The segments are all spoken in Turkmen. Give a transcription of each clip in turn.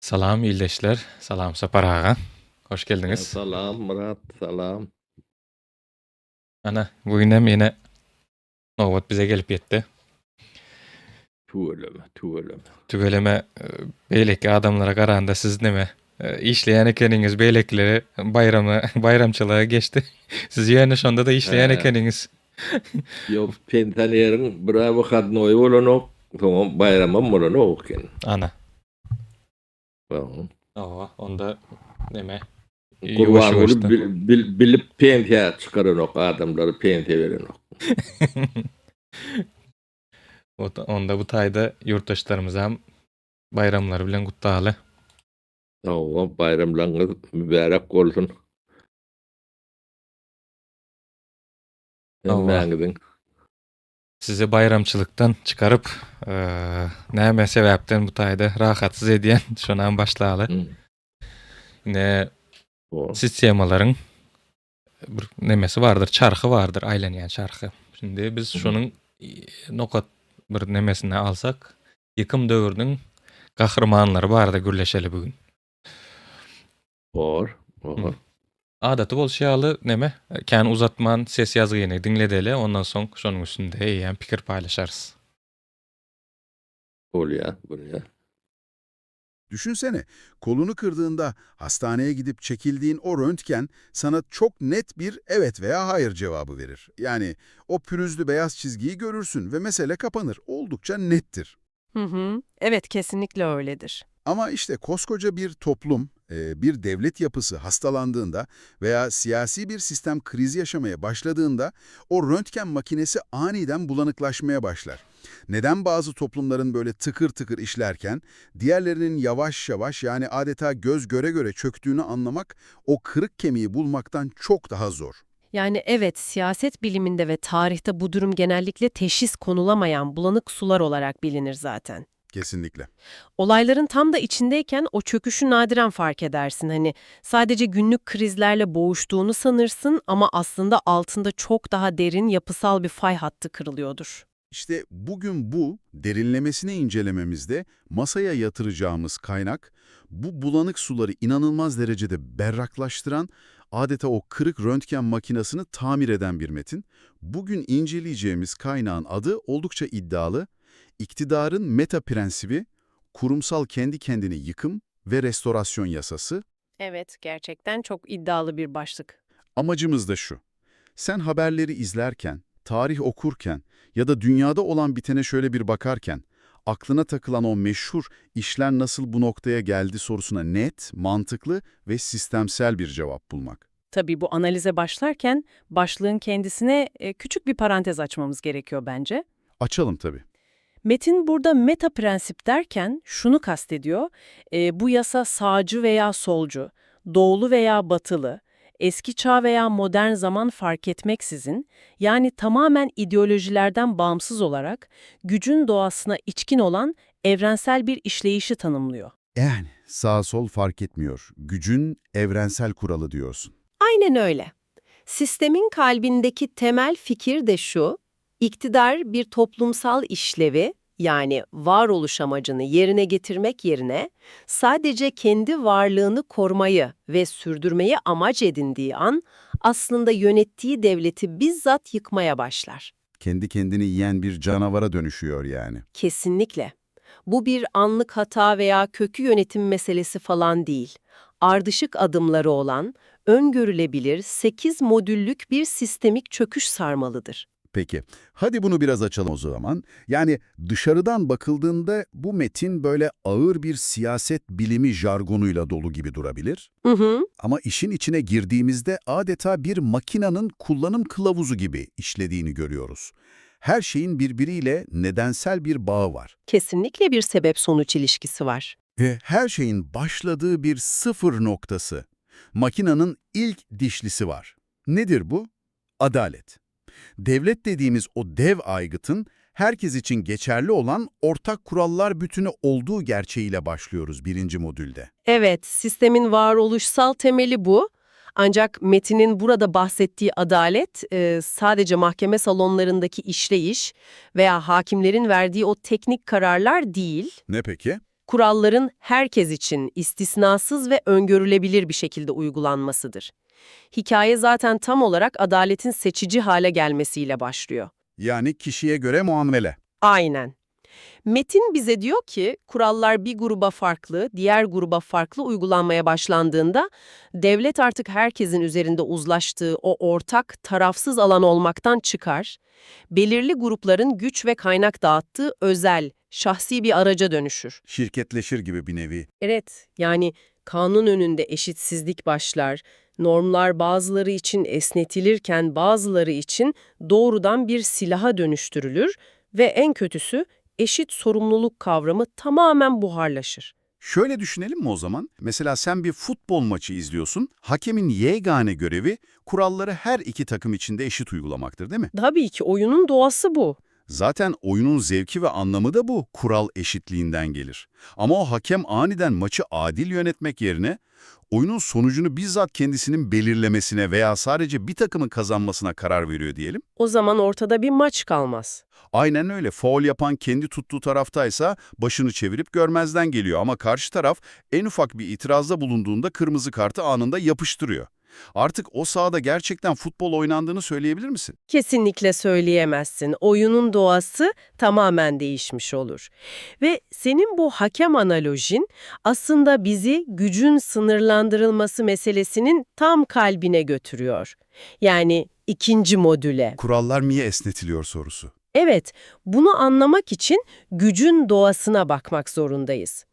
Salam ildeşler, salam Sapar aga. Hoş geldiňiz. Salam Myrat, salam. Ana, bu günem ýene nobat bize gelip ýetdi. Tüweleme, tüweleme. Tüweleme, beýleki adamlara garanda siz neme, işleýän ekeniňiz, beýlekileri baýrama, baýramçylyga geçdi. Siz ýöne şonda-da işleýän ekeniňiz. Ýok, pensioneriň bir-ä wyhodnoýy bolanok, soňam baýramam bolanok eken. Ana. Hawa, onda neme? Gurbanguly bilip pensiýa çykaranok adamlary, pensiýa berenok. Onda bu taýda ýurtdaşlarymyzam baýramlary bilen gutlaly. Hawa, baýramlaryňyz mübärek bolsun. Hemmäňiziň. Sizi baýramçylykdan çykaryp, näme sebäpden bu taýda rahatsyz edýän, şonam başlaly. Ine, sistemalaryň bir nemesi bardyr, çarhy bardyr, aýlanýan çarhy. Şimdi biz şonuň nokat bir nemesini alsak, ýykym döwrüniň gahrymanlary barada gürleşeli bu gün. Bor, bor. Adaty bolşy ýaly neme, kän uzatman ses ýazgyny diňledeli, ondan soň şonuň üstünde eýýäm pikir paýlaşarys. Bolýar, bolýar. Düşünsene, kolunu kırdığında hastaneye gidip çekildiğin o röntgen sana çok net bir evet veya hayır cevabı verir. Yani o pürüzlü beyaz çizgiyi görürsün ve mesele kapanır. Oldukça nettir. Hı hı. Evet, kesinlikle öyledir. Ama işte koskoca bir toplum, bir devlet yapısı hastalandığında veya siyasi bir sistem krizi yaşamaya başladığında o röntgen makinesi aniden bulanıklaşmaya başlar. Neden bazı toplumların böyle tıkır tıkır işlerken diğerlerinin yavaş yavaş yani adeta göz göre göre çöktüğünü anlamak o kırık kemiği bulmaktan çok daha zor. Yani evet, siyaset biliminde ve tarihte bu durum genellikle teşhis konulamayan bulanık sular olarak bilinir zaten. Kesinlikle. Olayların tam da içindeyken o çöküşü nadiren fark edersin. Hani sadece günlük krizlerle boğuştuğunu sanırsın ama aslında altında çok daha derin yapısal bir fay hattı kırılıyordur. İşte bugün bu derinlemesine incelememizde masaya yatıracağımız kaynak, bu bulanık suları inanılmaz derecede berraklaştıran, adeta o kırık röntgen makinesini tamir eden bir metin. Bugün inceleyeceğimiz kaynağın adı oldukça iddialı, İktidarın meta prensibi, kurumsal kendi kendini yıkım ve restorasyon yasası. Evet, gerçekten çok iddialı bir başlık. Amacımız da şu. Sen haberleri izlerken, tarih okurken ya da dünyada olan bitene şöyle bir bakarken, aklına takılan o meşhur işler nasıl bu noktaya geldi sorusuna net, mantıklı ve sistemsel bir cevap bulmak. Tabii bu analize başlarken başlığın kendisine küçük bir parantez açmamız gerekiyor bence. Açalım tabii. Metin burada meta prensip derken şunu kastediyor. Bu yasa sağcı veya solcu, doğulu veya batılı, eski çağ veya modern zaman fark etmeksizin, yani tamamen ideolojilerden bağımsız olarak gücün doğasına içkin olan evrensel bir işleyişi tanımlıyor. Yani sağ sol fark etmiyor. Gücün evrensel kuralı diyorsun. Aynen öyle. Sistemin kalbindeki temel fikir de şu, iktidar bir toplumsal işlevi, yani varoluş amacını yerine getirmek yerine sadece kendi varlığını korumayı ve sürdürmeyi amaç edindiği an aslında yönettiği devleti bizzat yıkmaya başlar. Kendi kendini yiyen bir canavara dönüşüyor yani. Kesinlikle. Bu bir anlık hata veya kökü yönetim meselesi falan değil. Ardışık adımları olan, öngörülebilir 8 modüllük bir sistemik çöküş sarmalıdır. Peki, hadi bunu biraz açalım o zaman. Yani dışarıdan bakıldığında bu metin böyle ağır bir siyaset bilimi jargonuyla dolu gibi durabilir. Hı hı. Ama işin içine girdiğimizde adeta bir makinanın kullanım kılavuzu gibi işlediğini görüyoruz. Her şeyin birbiriyle nedensel bir bağı var. Kesinlikle bir sebep-sonuç ilişkisi var. Ve her şeyin başladığı bir sıfır noktası. Makinanın ilk dişlisi var. Nedir bu? Adalet. Devlet dediğimiz o dev aygıtın herkes için geçerli olan ortak kurallar bütünü olduğu gerçeğiyle başlıyoruz birinci modülde. Evet, sistemin varoluşsal temeli bu. Ancak metinin burada bahsettiği adalet sadece mahkeme salonlarındaki işleyiş veya hakimlerin verdiği o teknik kararlar değil. Ne peki? Kuralların herkes için istisnasız ve öngörülebilir bir şekilde uygulanmasıdır. Hikaye zaten tam olarak adaletin seçici hale gelmesiyle başlıyor. Yani kişiye göre muamele. Aynen. Metin bize diyor ki kurallar bir gruba farklı, diğer gruba farklı uygulanmaya başlandığında devlet artık herkesin üzerinde uzlaştığı o ortak, tarafsız alan olmaktan çıkar. Belirli grupların güç ve kaynak dağıttığı özel, şahsi bir araca dönüşür. Şirketleşir gibi bir nevi. Evet, yani kanun önünde eşitsizlik başlar, normlar bazıları için esnetilirken bazıları için doğrudan bir silaha dönüştürülür ve en kötüsü eşit sorumluluk kavramı tamamen buharlaşır. Şöyle düşünelim mi o zaman? Mesela sen bir futbol maçı izliyorsun. Hakemin yegane görevi kuralları her iki takım içinde eşit uygulamaktır değil mi? Tabii ki oyunun doğası bu. Zaten oyunun zevki ve anlamı da bu kural eşitliğinden gelir. Ama o hakem aniden maçı adil yönetmek yerine oyunun sonucunu bizzat kendisinin belirlemesine veya sadece bir takımın kazanmasına karar veriyor diyelim. O zaman ortada bir maç kalmaz. Aynen öyle. Faul yapan kendi tuttuğu taraftaysa başını çevirip görmezden geliyor ama karşı taraf en ufak bir itirazda bulunduğunda kırmızı kartı anında yapıştırıyor. Artık o sahada gerçekten futbol oynandığını söyleyebilir misin? Kesinlikle söyleyemezsin. Oyunun doğası tamamen değişmiş olur. Ve senin bu hakem analojin aslında bizi gücün sınırlandırılması meselesinin tam kalbine götürüyor. Yani ikinci modüle. Kurallar niye esnetiliyor sorusu. Evet, bunu anlamak için gücün doğasına bakmak zorundayız.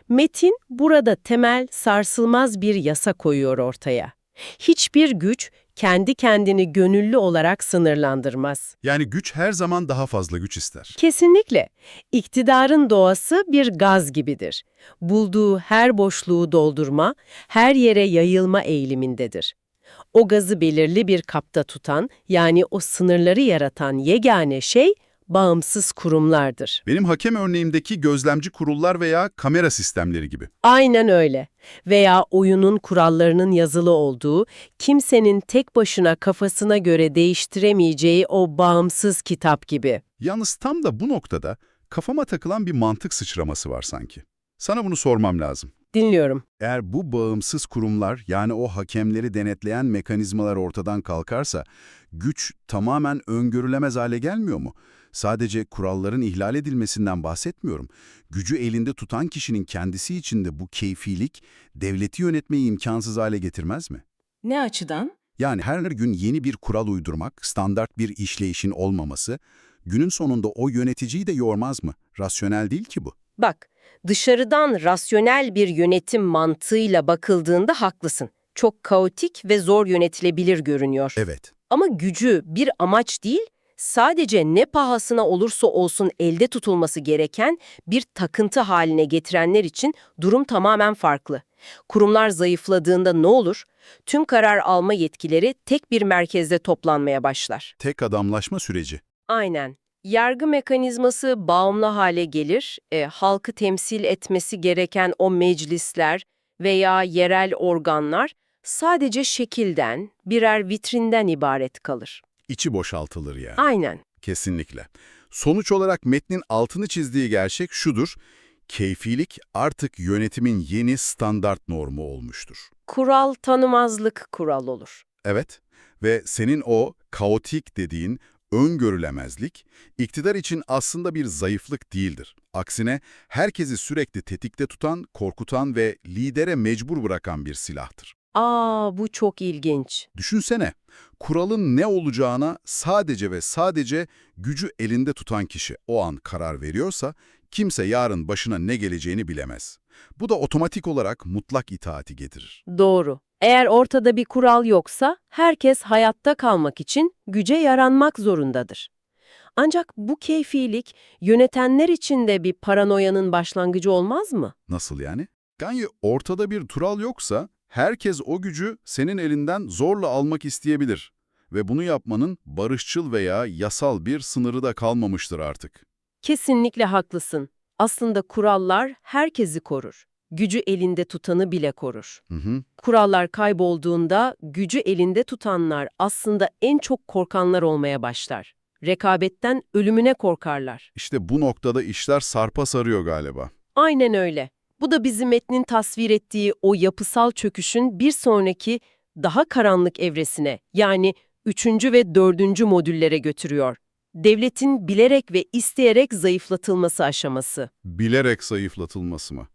Metin burada temel, sarsılmaz bir yasa koyuyor ortaya. Hiçbir güç kendi kendini gönüllü olarak sınırlandırmaz. Yani güç her zaman daha fazla güç ister. Kesinlikle. İktidarın doğası bir gaz gibidir. Bulduğu her boşluğu doldurma, her yere yayılma eğilimindedir. O gazı belirli bir kapta tutan, yani o sınırları yaratan yegane şey bağımsız kurumlardır. Benim hakem örneğimdeki gözlemci kurullar veya kamera sistemleri gibi. Aynen öyle. Veya oyunun kurallarının yazılı olduğu, kimsenin tek başına kafasına göre değiştiremeyeceği o bağımsız kitap gibi. Yalnız tam da bu noktada kafama takılan bir mantık sıçraması var sanki. Sana bunu sormam lazım. Dinliyorum. Eğer bu bağımsız kurumlar yani o hakemleri denetleyen mekanizmalar ortadan kalkarsa güç tamamen öngörülemez hale gelmiyor mu? Sadece kuralların ihlal edilmesinden bahsetmiyorum. Gücü elinde tutan kişinin kendisi için de bu keyfilik devleti yönetmeyi imkansız hale getirmez mi? Ne açıdan? Yani her gün yeni bir kural uydurmak, standart bir işleyişin olmaması, günün sonunda o yöneticiyi de yormaz mı? Rasyonel değil ki bu. Bak, dışarıdan rasyonel bir yönetim mantığıyla bakıldığında haklısın. Çok kaotik ve zor yönetilebilir görünüyor. Evet. Ama gücü bir amaç değil, sadece ne pahasına olursa olsun elde tutulması gereken bir takıntı haline getirenler için durum tamamen farklı. Kurumlar zayıfladığında ne olur? Tüm karar alma yetkileri tek bir merkezde toplanmaya başlar. Tek adamlaşma süreci. Aynen. Yargı mekanizması bağımlı hale gelir, halkı temsil etmesi gereken o meclisler veya yerel organlar sadece şekilden, birer vitrinden ibaret kalır. İçi boşaltılır yani. Aynen. Kesinlikle. Sonuç olarak metnin altını çizdiği gerçek şudur. Keyfilik artık yönetimin yeni standart normu olmuştur. Kural tanımazlık kural olur. Evet ve senin o kaotik dediğin öngörülemezlik, iktidar için aslında bir zayıflık değildir. Aksine herkesi sürekli tetikte tutan, korkutan ve lidere mecbur bırakan bir silahtır. Aa, bu çok ilginç. Düşünsene, kuralın ne olacağına sadece ve sadece gücü elinde tutan kişi o an karar veriyorsa, kimse yarın başına ne geleceğini bilemez. Bu da otomatik olarak mutlak itaati getirir. Doğru. Eğer ortada bir kural yoksa herkes hayatta kalmak için güce yaranmak zorundadır. Ancak bu keyfilik yönetenler için de bir paranoyanın başlangıcı olmaz mı? Nasıl yani? Yani ortada bir tural yoksa herkes o gücü senin elinden zorla almak isteyebilir. Ve bunu yapmanın barışçıl veya yasal bir sınırı da kalmamıştır artık. Kesinlikle haklısın. Aslında kurallar herkesi korur. Gücü elinde tutanı bile korur. Hı hı. Kurallar kaybolduğunda gücü elinde tutanlar aslında en çok korkanlar olmaya başlar. Rekabetten ölümüne korkarlar. İşte bu noktada işler sarpa sarıyor galiba. Aynen öyle. Bu da bizi metnin tasvir ettiği o yapısal çöküşün bir sonraki daha karanlık evresine yani üçüncü ve dördüncü modüllere götürüyor. Devletin bilerek ve isteyerek zayıflatılması aşaması. Bilerek zayıflatılması mı?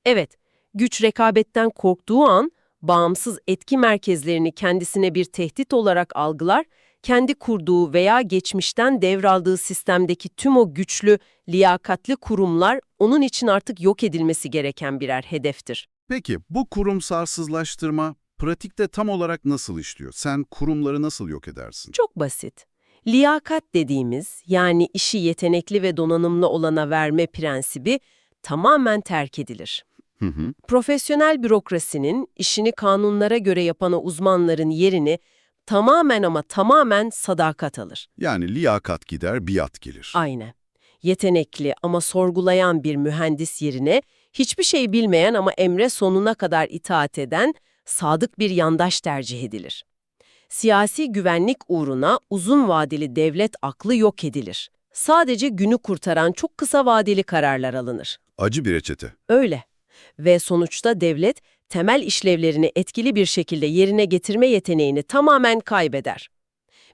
Evet, güç rekabetten korktuğu an bağımsız etki merkezlerini kendisine bir tehdit olarak algılar, kendi kurduğu veya geçmişten devraldığı sistemdeki tüm o güçlü, liyakatli kurumlar onun için artık yok edilmesi gereken birer hedeftir. Peki bu kurumsalsızlaştırma pratikte tam olarak nasıl işliyor? Sen kurumları nasıl yok edersin? Çok basit. Liyakat dediğimiz yani işi yetenekli ve donanımlı olana verme prensibi tamamen terk edilir. Hı hı. Profesyonel bürokrasinin işini kanunlara göre yapan o uzmanların yerini tamamen ama tamamen sadakat alır. Yani liyakat gider, biat gelir. Aynen. Yetenekli ama sorgulayan bir mühendis yerine hiçbir şey bilmeyen ama emre sonuna kadar itaat eden sadık bir yandaş tercih edilir. Siyasi güvenlik uğruna uzun vadeli devlet aklı yok edilir. Sadece günü kurtaran çok kısa vadeli kararlar alınır. Acı bir reçete. Öyle. Ve sonuçta devlet temel işlevlerini etkili bir şekilde yerine getirme yeteneğini tamamen kaybeder.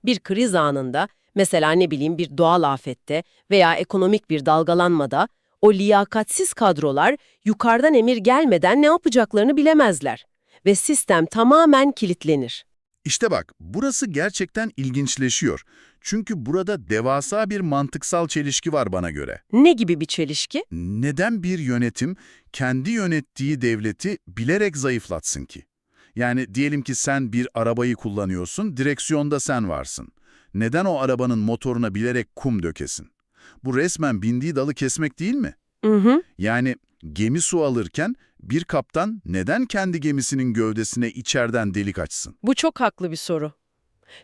Bir kriz anında, mesela ne bileyim bir doğal afette veya ekonomik bir dalgalanmada o liyakatsiz kadrolar yukarıdan emir gelmeden ne yapacaklarını bilemezler ve sistem tamamen kilitlenir. İşte bak, burası gerçekten ilginçleşiyor. Çünkü burada devasa bir mantıksal çelişki var bana göre. Ne gibi bir çelişki? Neden bir yönetim kendi yönettiği devleti bilerek zayıflatsın ki? Yani diyelim ki sen bir arabayı kullanıyorsun, direksiyonda sen varsın. Neden o arabanın motoruna bilerek kum dökesin? Bu resmen bindiği dalı kesmek değil mi? Hı hı. Yani gemi su alırken bir kaptan neden kendi gemisinin gövdesine içeriden delik açsın? Bu çok haklı bir soru.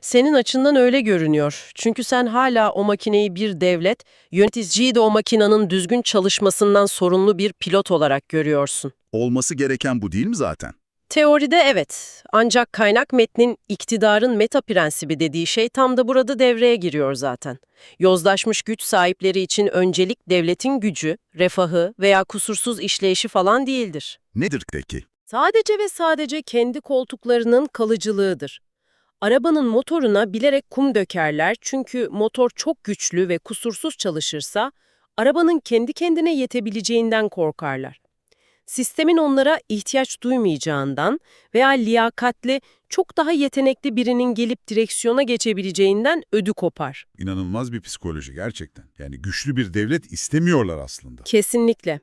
Senin açından öyle görünüyor. Çünkü sen hala o makineyi bir devlet, yöneticiyi de o makinenin düzgün çalışmasından sorumlu bir pilot olarak görüyorsun. Olması gereken bu değil mi zaten? Teoride evet. Ancak kaynak metnin iktidarın meta prensibi dediği şey tam da burada devreye giriyor zaten. Yozlaşmış güç sahipleri için öncelik devletin gücü, refahı veya kusursuz işleyişi falan değildir. Nedir peki? Sadece ve sadece kendi koltuklarının kalıcılığıdır. Arabanın motoruna bilerek kum dökerler çünkü motor çok güçlü ve kusursuz çalışırsa arabanın kendi kendine yetebileceğinden korkarlar. Sistemin onlara ihtiyaç duymayacağından veya liyakatli, çok daha yetenekli birinin gelip direksiyona geçebileceğinden ödü kopar. İnanılmaz bir psikoloji gerçekten. Yani güçlü bir devlet istemiyorlar aslında. Kesinlikle.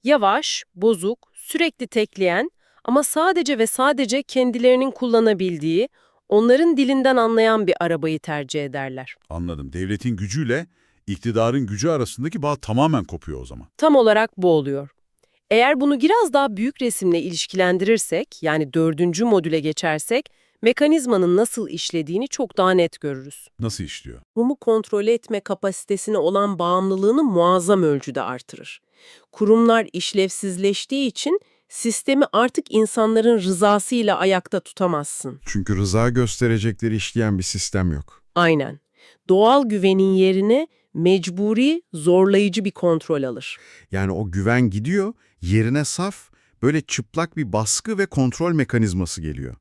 Yavaş, bozuk, sürekli tekleyen ama sadece ve sadece kendilerinin kullanabildiği, onların dilinden anlayan bir arabayı tercih ederler. Anladım. Devletin gücüyle iktidarın gücü arasındaki bağ tamamen kopuyor o zaman. Tam olarak bu oluyor. Eğer bunu biraz daha büyük resimle ilişkilendirirsek, yani dördüncü modüle geçersek, mekanizmanın nasıl işlediğini çok daha net görürüz. Nasıl işliyor? Kurumu kontrol etme kapasitesine olan bağımlılığını muazzam ölçüde artırır. Kurumlar işlevsizleştiği için sistemi artık insanların rızasıyla ayakta tutamazsın. Çünkü rıza gösterecekleri işleyen bir sistem yok. Aynen. Doğal güvenin yerine mecburi, zorlayıcı bir kontrol alır. Yani o güven gidiyor, yerine saf, böyle çıplak bir baskı ve kontrol mekanizması geliyor.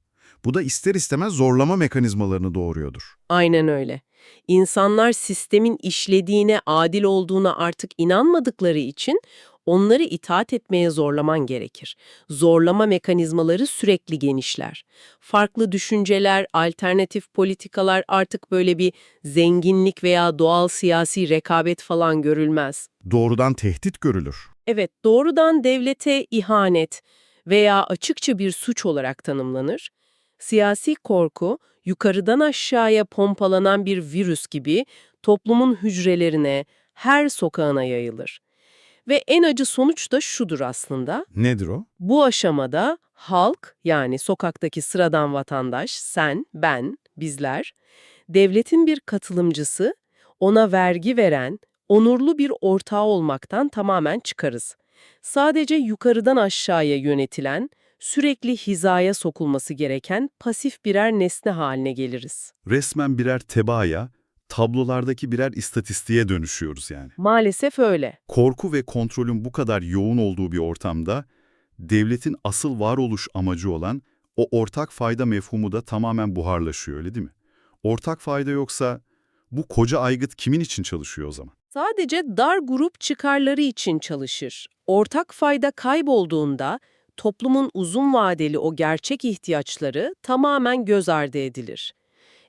Bu da ister istemez zorlama mekanizmalarını doğuruyordur. Aynen öyle. İnsanlar sistemin işlediğine, adil olduğuna artık inanmadıkları için onları itaat etmeye zorlaman gerekir. Zorlama mekanizmaları sürekli genişler. Farklı düşünceler, alternatif politikalar artık böyle bir zenginlik veya doğal siyasi rekabet falan görülmez. Doğrudan tehdit görülür. Evet, doğrudan devlete ihanet veya açıkça bir suç olarak tanımlanır. Siyasi korku, yukarıdan aşağıya pompalanan bir virüs gibi toplumun hücrelerine, her sokağına yayılır. Ve en acı sonuç da şudur aslında. Nedir o? Bu aşamada halk, yani sokaktaki sıradan vatandaş, sen, ben, bizler, devletin bir katılımcısı, ona vergi veren, onurlu bir ortağı olmaktan tamamen çıkarız. Sadece yukarıdan aşağıya yönetilen, sürekli hizaya sokulması gereken pasif birer nesne haline geliriz. Resmen birer tebaaya, Tablolardaki birer istatistiğe dönüşüyoruz yani. Maalesef öyle. Korku ve kontrolün bu kadar yoğun olduğu bir ortamda devletin asıl varoluş amacı olan o ortak fayda mefhumu da tamamen buharlaşıyor öyle değil mi? Ortak fayda yoksa bu koca aygıt kimin için çalışıyor o zaman? Sadece dar grup çıkarları için çalışır. Ortak fayda kaybolduğunda toplumun uzun vadeli o gerçek ihtiyaçları tamamen göz ardı edilir.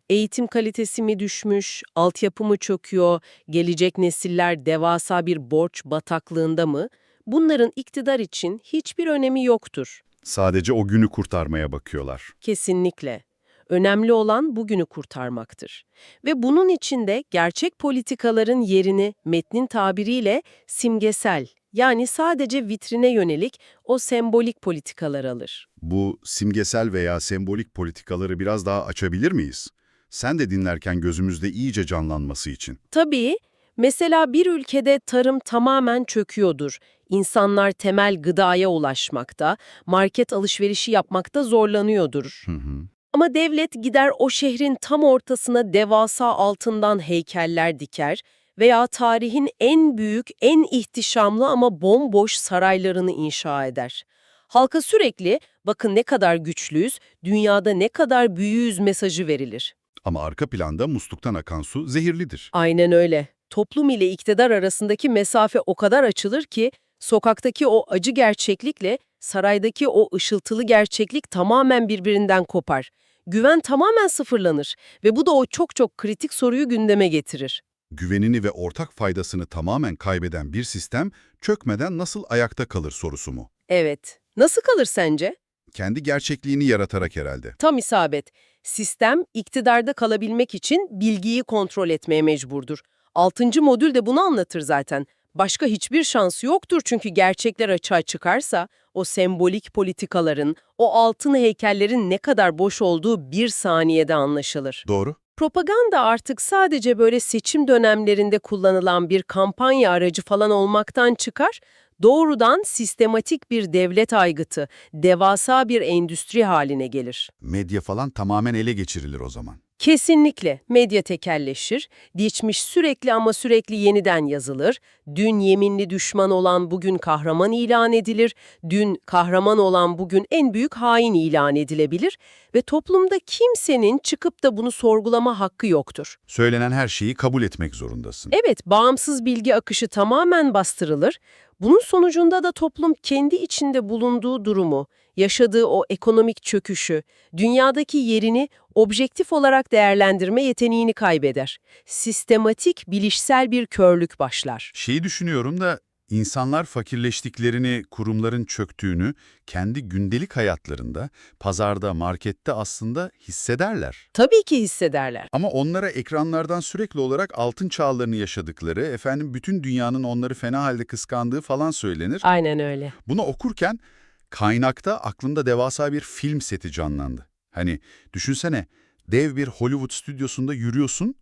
Eğitim kalitesi mi düşmüş, altyapı mı çöküyor, gelecek nesiller devasa bir borç bataklığında mı? Bunların iktidar için hiçbir önemi yoktur. Sadece o günü kurtarmaya bakıyorlar. Kesinlikle. Önemli olan bugünü kurtarmaktır. Ve bunun için de gerçek politikaların yerini metnin tabiriyle simgesel, yani sadece vitrine yönelik o sembolik politikalar alır. Bu simgesel veya sembolik politikaları biraz daha açabilir miyiz? Sen de dinlerken gözümüzde iyice canlanması için. Tabii, mesela bir ülkede tarım tamamen çöküyordur. İnsanlar temel gıdaya ulaşmakta, market alışverişi yapmakta zorlanıyordur. Hı hı. Ama devlet gider o şehrin tam ortasına devasa altından heykeller diker veya tarihin en büyük, en ihtişamlı ama bomboş saraylarını inşa eder. Halka sürekli bakın ne kadar güçlüyüz, dünyada ne kadar büyüğüz mesajı verilir. Ama arka planda musluktan akan su zehirlidir. Aynen öyle. Toplum ile iktidar arasındaki mesafe o kadar açılır ki sokaktaki o acı gerçeklikle saraydaki o ışıltılı gerçeklik tamamen birbirinden kopar. Güven tamamen sıfırlanır ve bu da o çok çok kritik soruyu gündeme getirir. Güvenini ve ortak faydasını tamamen kaybeden bir sistem çökmeden nasıl ayakta kalır sorusu mu? Evet. Nasıl kalır sence? Kendi gerçekliğini yaratarak herhalde. Tam isabet. Sistem iktidarda kalabilmek için bilgiyi kontrol etmeye mecburdur. Altıncı modül de bunu anlatır zaten. Başka hiçbir şansı yoktur çünkü gerçekler açığa çıkarsa o sembolik politikaların, o altın heykellerin ne kadar boş olduğu bir saniyede anlaşılır. Doğru. Propaganda artık sadece böyle seçim dönemlerinde kullanılan bir kampanya aracı falan olmaktan çıkar, doğrudan sistematik bir devlet aygıtı, devasa bir endüstri haline gelir. Medya falan tamamen ele geçirilir o zaman. Kesinlikle medya tekelleşir, geçmiş sürekli ama sürekli yeniden yazılır, dün yeminli düşman olan bugün kahraman ilan edilir, dün kahraman olan bugün en büyük hain ilan edilebilir ve toplumda kimsenin çıkıp da bunu sorgulama hakkı yoktur. Söylenen her şeyi kabul etmek zorundasın. Evet, bağımsız bilgi akışı tamamen bastırılır. Bunun sonucunda da toplum kendi içinde bulunduğu durumu, yaşadığı o ekonomik çöküşü, dünyadaki yerini objektif olarak değerlendirme yeteneğini kaybeder. Sistematik, bilişsel bir körlük başlar. Şeyi düşünüyorum da insanlar fakirleştiklerini, kurumların çöktüğünü kendi gündelik hayatlarında, pazarda, markette aslında hissederler. Tabii ki hissederler. Ama onlara ekranlardan sürekli olarak altın çağlarını yaşadıkları, efendim bütün dünyanın onları fena halde kıskandığı falan söylenir. Aynen öyle. Bunu okurken kaynakta aklımda devasa bir film seti canlandı. Hani düşünsene dev bir Hollywood stüdyosunda yürüyorsun,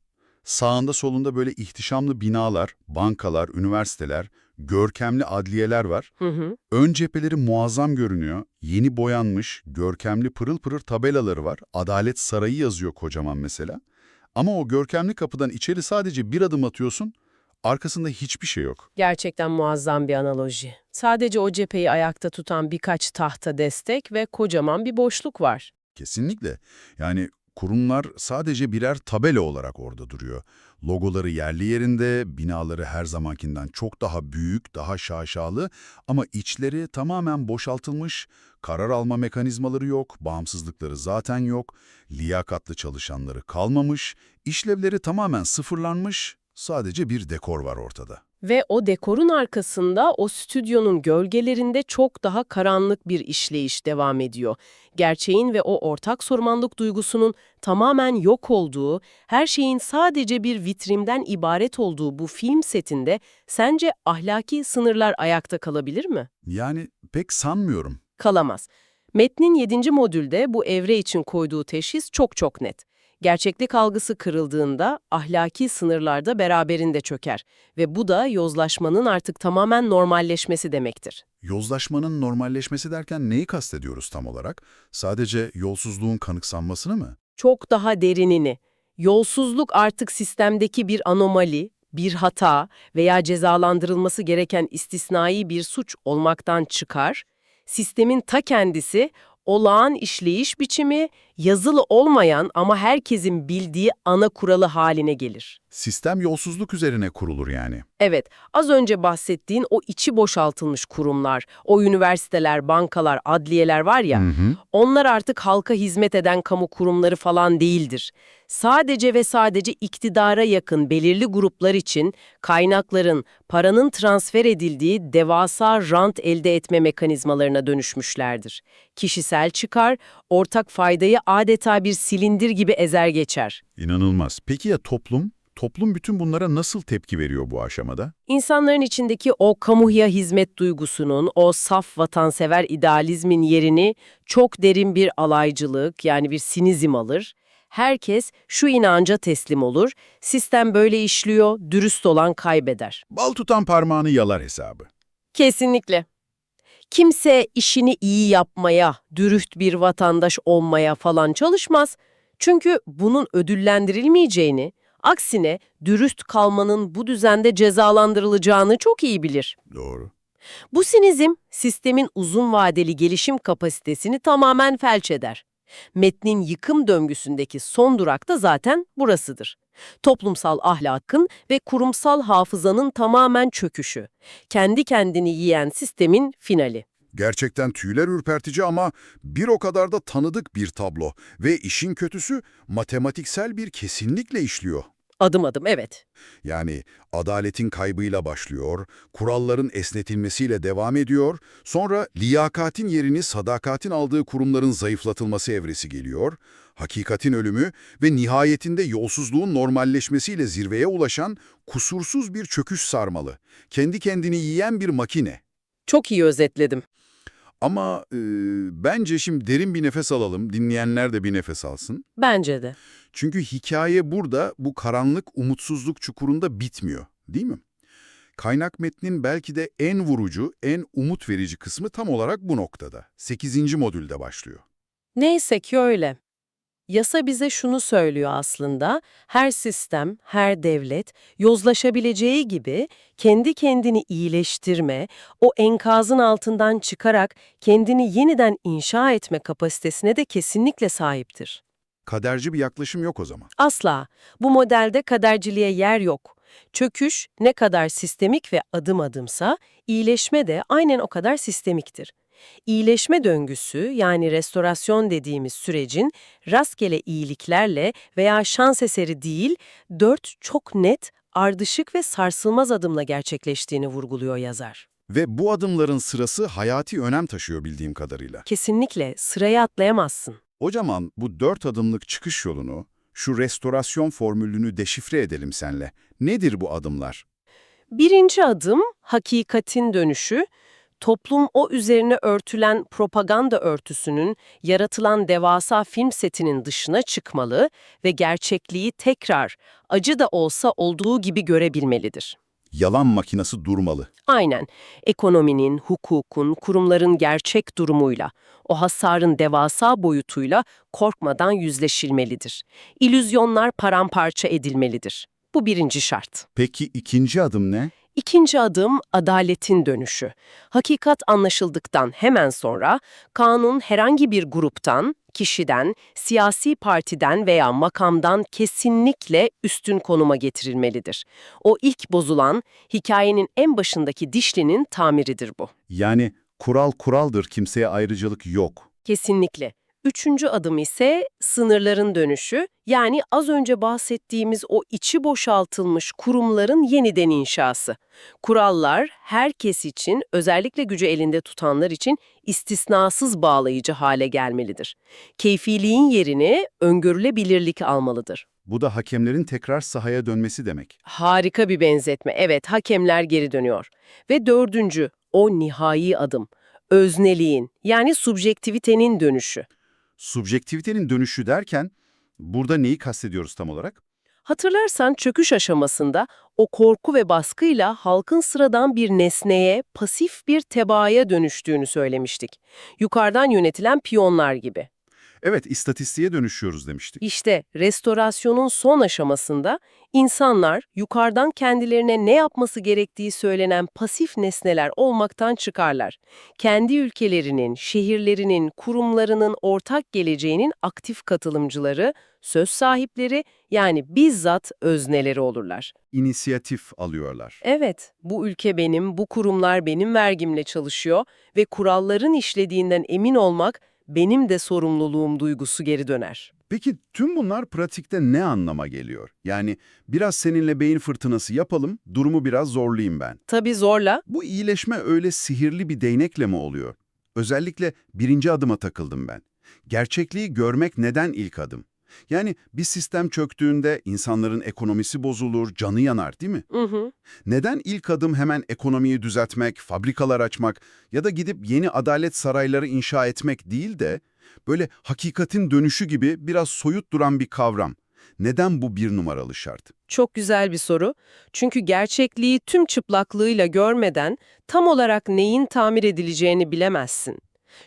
sağında solunda böyle ihtişamlı binalar, bankalar, üniversiteler, görkemli adliyeler var. Hı hı. Ön cepheleri muazzam görünüyor. Yeni boyanmış, görkemli pırıl pırıl tabelaları var. Adalet Sarayı yazıyor kocaman mesela. Ama o görkemli kapıdan içeri sadece bir adım atıyorsun, arkasında hiçbir şey yok. Gerçekten muazzam bir analoji. Sadece o cepheyi ayakta tutan birkaç tahta destek ve kocaman bir boşluk var. Kesinlikle. Yani kurumlar sadece birer tabela olarak orada duruyor. Logoları yerli yerinde, binaları her zamankinden çok daha büyük, daha şaşalı ama içleri tamamen boşaltılmış, karar alma mekanizmaları yok, bağımsızlıkları zaten yok, liyakatlı çalışanları kalmamış, işlevleri tamamen sıfırlanmış, sadece bir dekor var ortada. Ve o dekorun arkasında o stüdyonun gölgelerinde çok daha karanlık bir işleyiş devam ediyor. Gerçeğin ve o ortak sorumluluk duygusunun tamamen yok olduğu, her şeyin sadece bir vitrimden ibaret olduğu bu film setinde sence ahlaki sınırlar ayakta kalabilir mi? Yani pek sanmıyorum. Kalamaz. Metnin 7. modülde bu evre için koyduğu teşhis çok çok net. Gerçeklik algısı kırıldığında ahlaki sınırlar da beraberinde çöker ve bu da yozlaşmanın artık tamamen normalleşmesi demektir. Yozlaşmanın normalleşmesi derken neyi kastediyoruz tam olarak? Sadece yolsuzluğun kanıksanmasını mı? Çok daha derinini. Yolsuzluk artık sistemdeki bir anomali, bir hata veya cezalandırılması gereken istisnai bir suç olmaktan çıkar. Sistemin ta kendisi, olağan işleyiş biçimi, yazılı olmayan ama herkesin bildiği ana kuralı haline gelir. Sistem yolsuzluk üzerine kurulur yani. Evet, az önce bahsettiğin o içi boşaltılmış kurumlar, o üniversiteler, bankalar, adliyeler var ya, onlar artık halka hizmet eden kamu kurumları falan değildir. Sadece ve sadece iktidara yakın belirli gruplar için kaynakların, paranın transfer edildiği devasa rant elde etme mekanizmalarına dönüşmüşlerdir. Kişisel çıkar, ortak faydayı adeta bir silindir gibi ezer geçer. İnanılmaz. Peki ya toplum? Toplum bütün bunlara nasıl tepki veriyor bu aşamada? İnsanların içindeki o kamuya hizmet duygusunun, o saf vatansever idealizmin yerini çok derin bir alaycılık yani bir sinizm alır. Herkes şu inanca teslim olur, sistem böyle işliyor, dürüst olan kaybeder. Bal tutan parmağını yalar hesabı. Kesinlikle. Kimse işini iyi yapmaya, dürüst bir vatandaş olmaya falan çalışmaz. Çünkü bunun ödüllendirilmeyeceğini, aksine dürüst kalmanın bu düzende cezalandırılacağını çok iyi bilir. Doğru. Bu sinizm, sistemin uzun vadeli gelişim kapasitesini tamamen felç eder. Metnin yıkım döngüsündeki son durak da zaten burasıdır. Toplumsal ahlakın ve kurumsal hafızanın tamamen çöküşü. Kendi kendini yiyen sistemin finali. Gerçekten tüyler ürpertici ama bir o kadar da tanıdık bir tablo ve işin kötüsü matematiksel bir kesinlikle işliyor. Adım adım evet. Yani adaletin kaybıyla başlıyor, kuralların esnetilmesiyle devam ediyor, sonra liyakatin yerini sadakatin aldığı kurumların zayıflatılması evresi geliyor, hakikatin ölümü ve nihayetinde yolsuzluğun normalleşmesiyle zirveye ulaşan kusursuz bir çöküş sarmalı. Kendi kendini yiyen bir makine. Çok iyi özetledim. Ama e, bence şimdi derin bir nefes alalım, dinleyenler de bir nefes alsın. Bence de. Çünkü hikaye burada bu karanlık umutsuzluk çukurunda bitmiyor, değil mi? Kaynak metnin belki de en vurucu, en umut verici kısmı tam olarak bu noktada. 8. modülde başlıyor. Neyse ki öyle. Yasa bize şunu söylüyor aslında, her sistem, her devlet yozlaşabileceği gibi kendi kendini iyileştirme, o enkazın altından çıkarak kendini yeniden inşa etme kapasitesine de kesinlikle sahiptir. Kaderci bir yaklaşım yok o zaman. Asla. Bu modelde kaderciliğe yer yok. Çöküş ne kadar sistemik ve adım adımsa, iyileşme de aynen o kadar sistemiktir. İyileşme döngüsü yani restorasyon dediğimiz sürecin rastgele iyiliklerle veya şans eseri değil, dört çok net, ardışık ve sarsılmaz adımla gerçekleştiğini vurguluyor yazar. Ve bu adımların sırası hayati önem taşıyor bildiğim kadarıyla. Kesinlikle sıraya atlayamazsın. O zaman bu dört adımlık çıkış yolunu, şu restorasyon formülünü deşifre edelim senle. Nedir bu adımlar? Birinci adım hakikatin dönüşü. Toplum o üzerine örtülen propaganda örtüsünün, yaratılan devasa film setinin dışına çıkmalı ve gerçekliği tekrar, acı da olsa olduğu gibi görebilmelidir. Yalan makinası durmalı. Aynen. Ekonominin, hukukun, kurumların gerçek durumuyla, o hasarın devasa boyutuyla korkmadan yüzleşilmelidir. İllüzyonlar paramparça edilmelidir. Bu birinci şart. Peki ikinci adım ne? İkinci adım adaletin dönüşü. Hakikat anlaşıldıktan hemen sonra kanun herhangi bir gruptan, kişiden, siyasi partiden veya makamdan kesinlikle üstün konuma getirilmelidir. O ilk bozulan, hikayenin en başındaki dişlinin tamiridir bu. Yani kural kuraldır, kimseye ayrıcalık yok. Kesinlikle. Üçüncü adım ise sınırların dönüşü, yani az önce bahsettiğimiz o içi boşaltılmış kurumların yeniden inşası. Kurallar herkes için, özellikle gücü elinde tutanlar için istisnasız bağlayıcı hale gelmelidir. Keyfiliğin yerini öngörülebilirlik almalıdır. Bu da hakemlerin tekrar sahaya dönmesi demek. Harika bir benzetme. Evet, hakemler geri dönüyor. Ve dördüncü, o nihai adım. Özneliğin, yani subjektivitenin dönüşü. Subjektivitenin dönüşü derken burada neyi kastediyoruz tam olarak? Hatırlarsan çöküş aşamasında o korku ve baskıyla halkın sıradan bir nesneye, pasif bir tebaaya dönüştüğünü söylemiştik. Yukarıdan yönetilen piyonlar gibi. Evet, istatistiğe dönüşüyoruz demiştik. İşte restorasyonun son aşamasında insanlar yukarıdan kendilerine ne yapması gerektiği söylenen pasif nesneler olmaktan çıkarlar. Kendi ülkelerinin, şehirlerinin, kurumlarının ortak geleceğinin aktif katılımcıları, söz sahipleri yani bizzat özneleri olurlar. İnisiyatif alıyorlar. Evet, bu ülke benim, bu kurumlar benim vergimle çalışıyor ve kuralların işlediğinden emin olmak benim de sorumluluğum duygusu geri döner. Peki tüm bunlar pratikte ne anlama geliyor? Yani biraz seninle beyin fırtınası yapalım, durumu biraz zorlayayım ben. Tabii zorla. Bu iyileşme öyle sihirli bir değnekle mi oluyor? Özellikle birinci adıma takıldım ben. Gerçekliği görmek neden ilk adım? Yani bir sistem çöktüğünde insanların ekonomisi bozulur, canı yanar değil mi? Hı hı. Neden ilk adım hemen ekonomiyi düzeltmek, fabrikalar açmak ya da gidip yeni adalet sarayları inşa etmek değil de böyle hakikatin dönüşü gibi biraz soyut duran bir kavram? Neden bu bir numaralı şart? Çok güzel bir soru. Çünkü gerçekliği tüm çıplaklığıyla görmeden tam olarak neyin tamir edileceğini bilemezsin.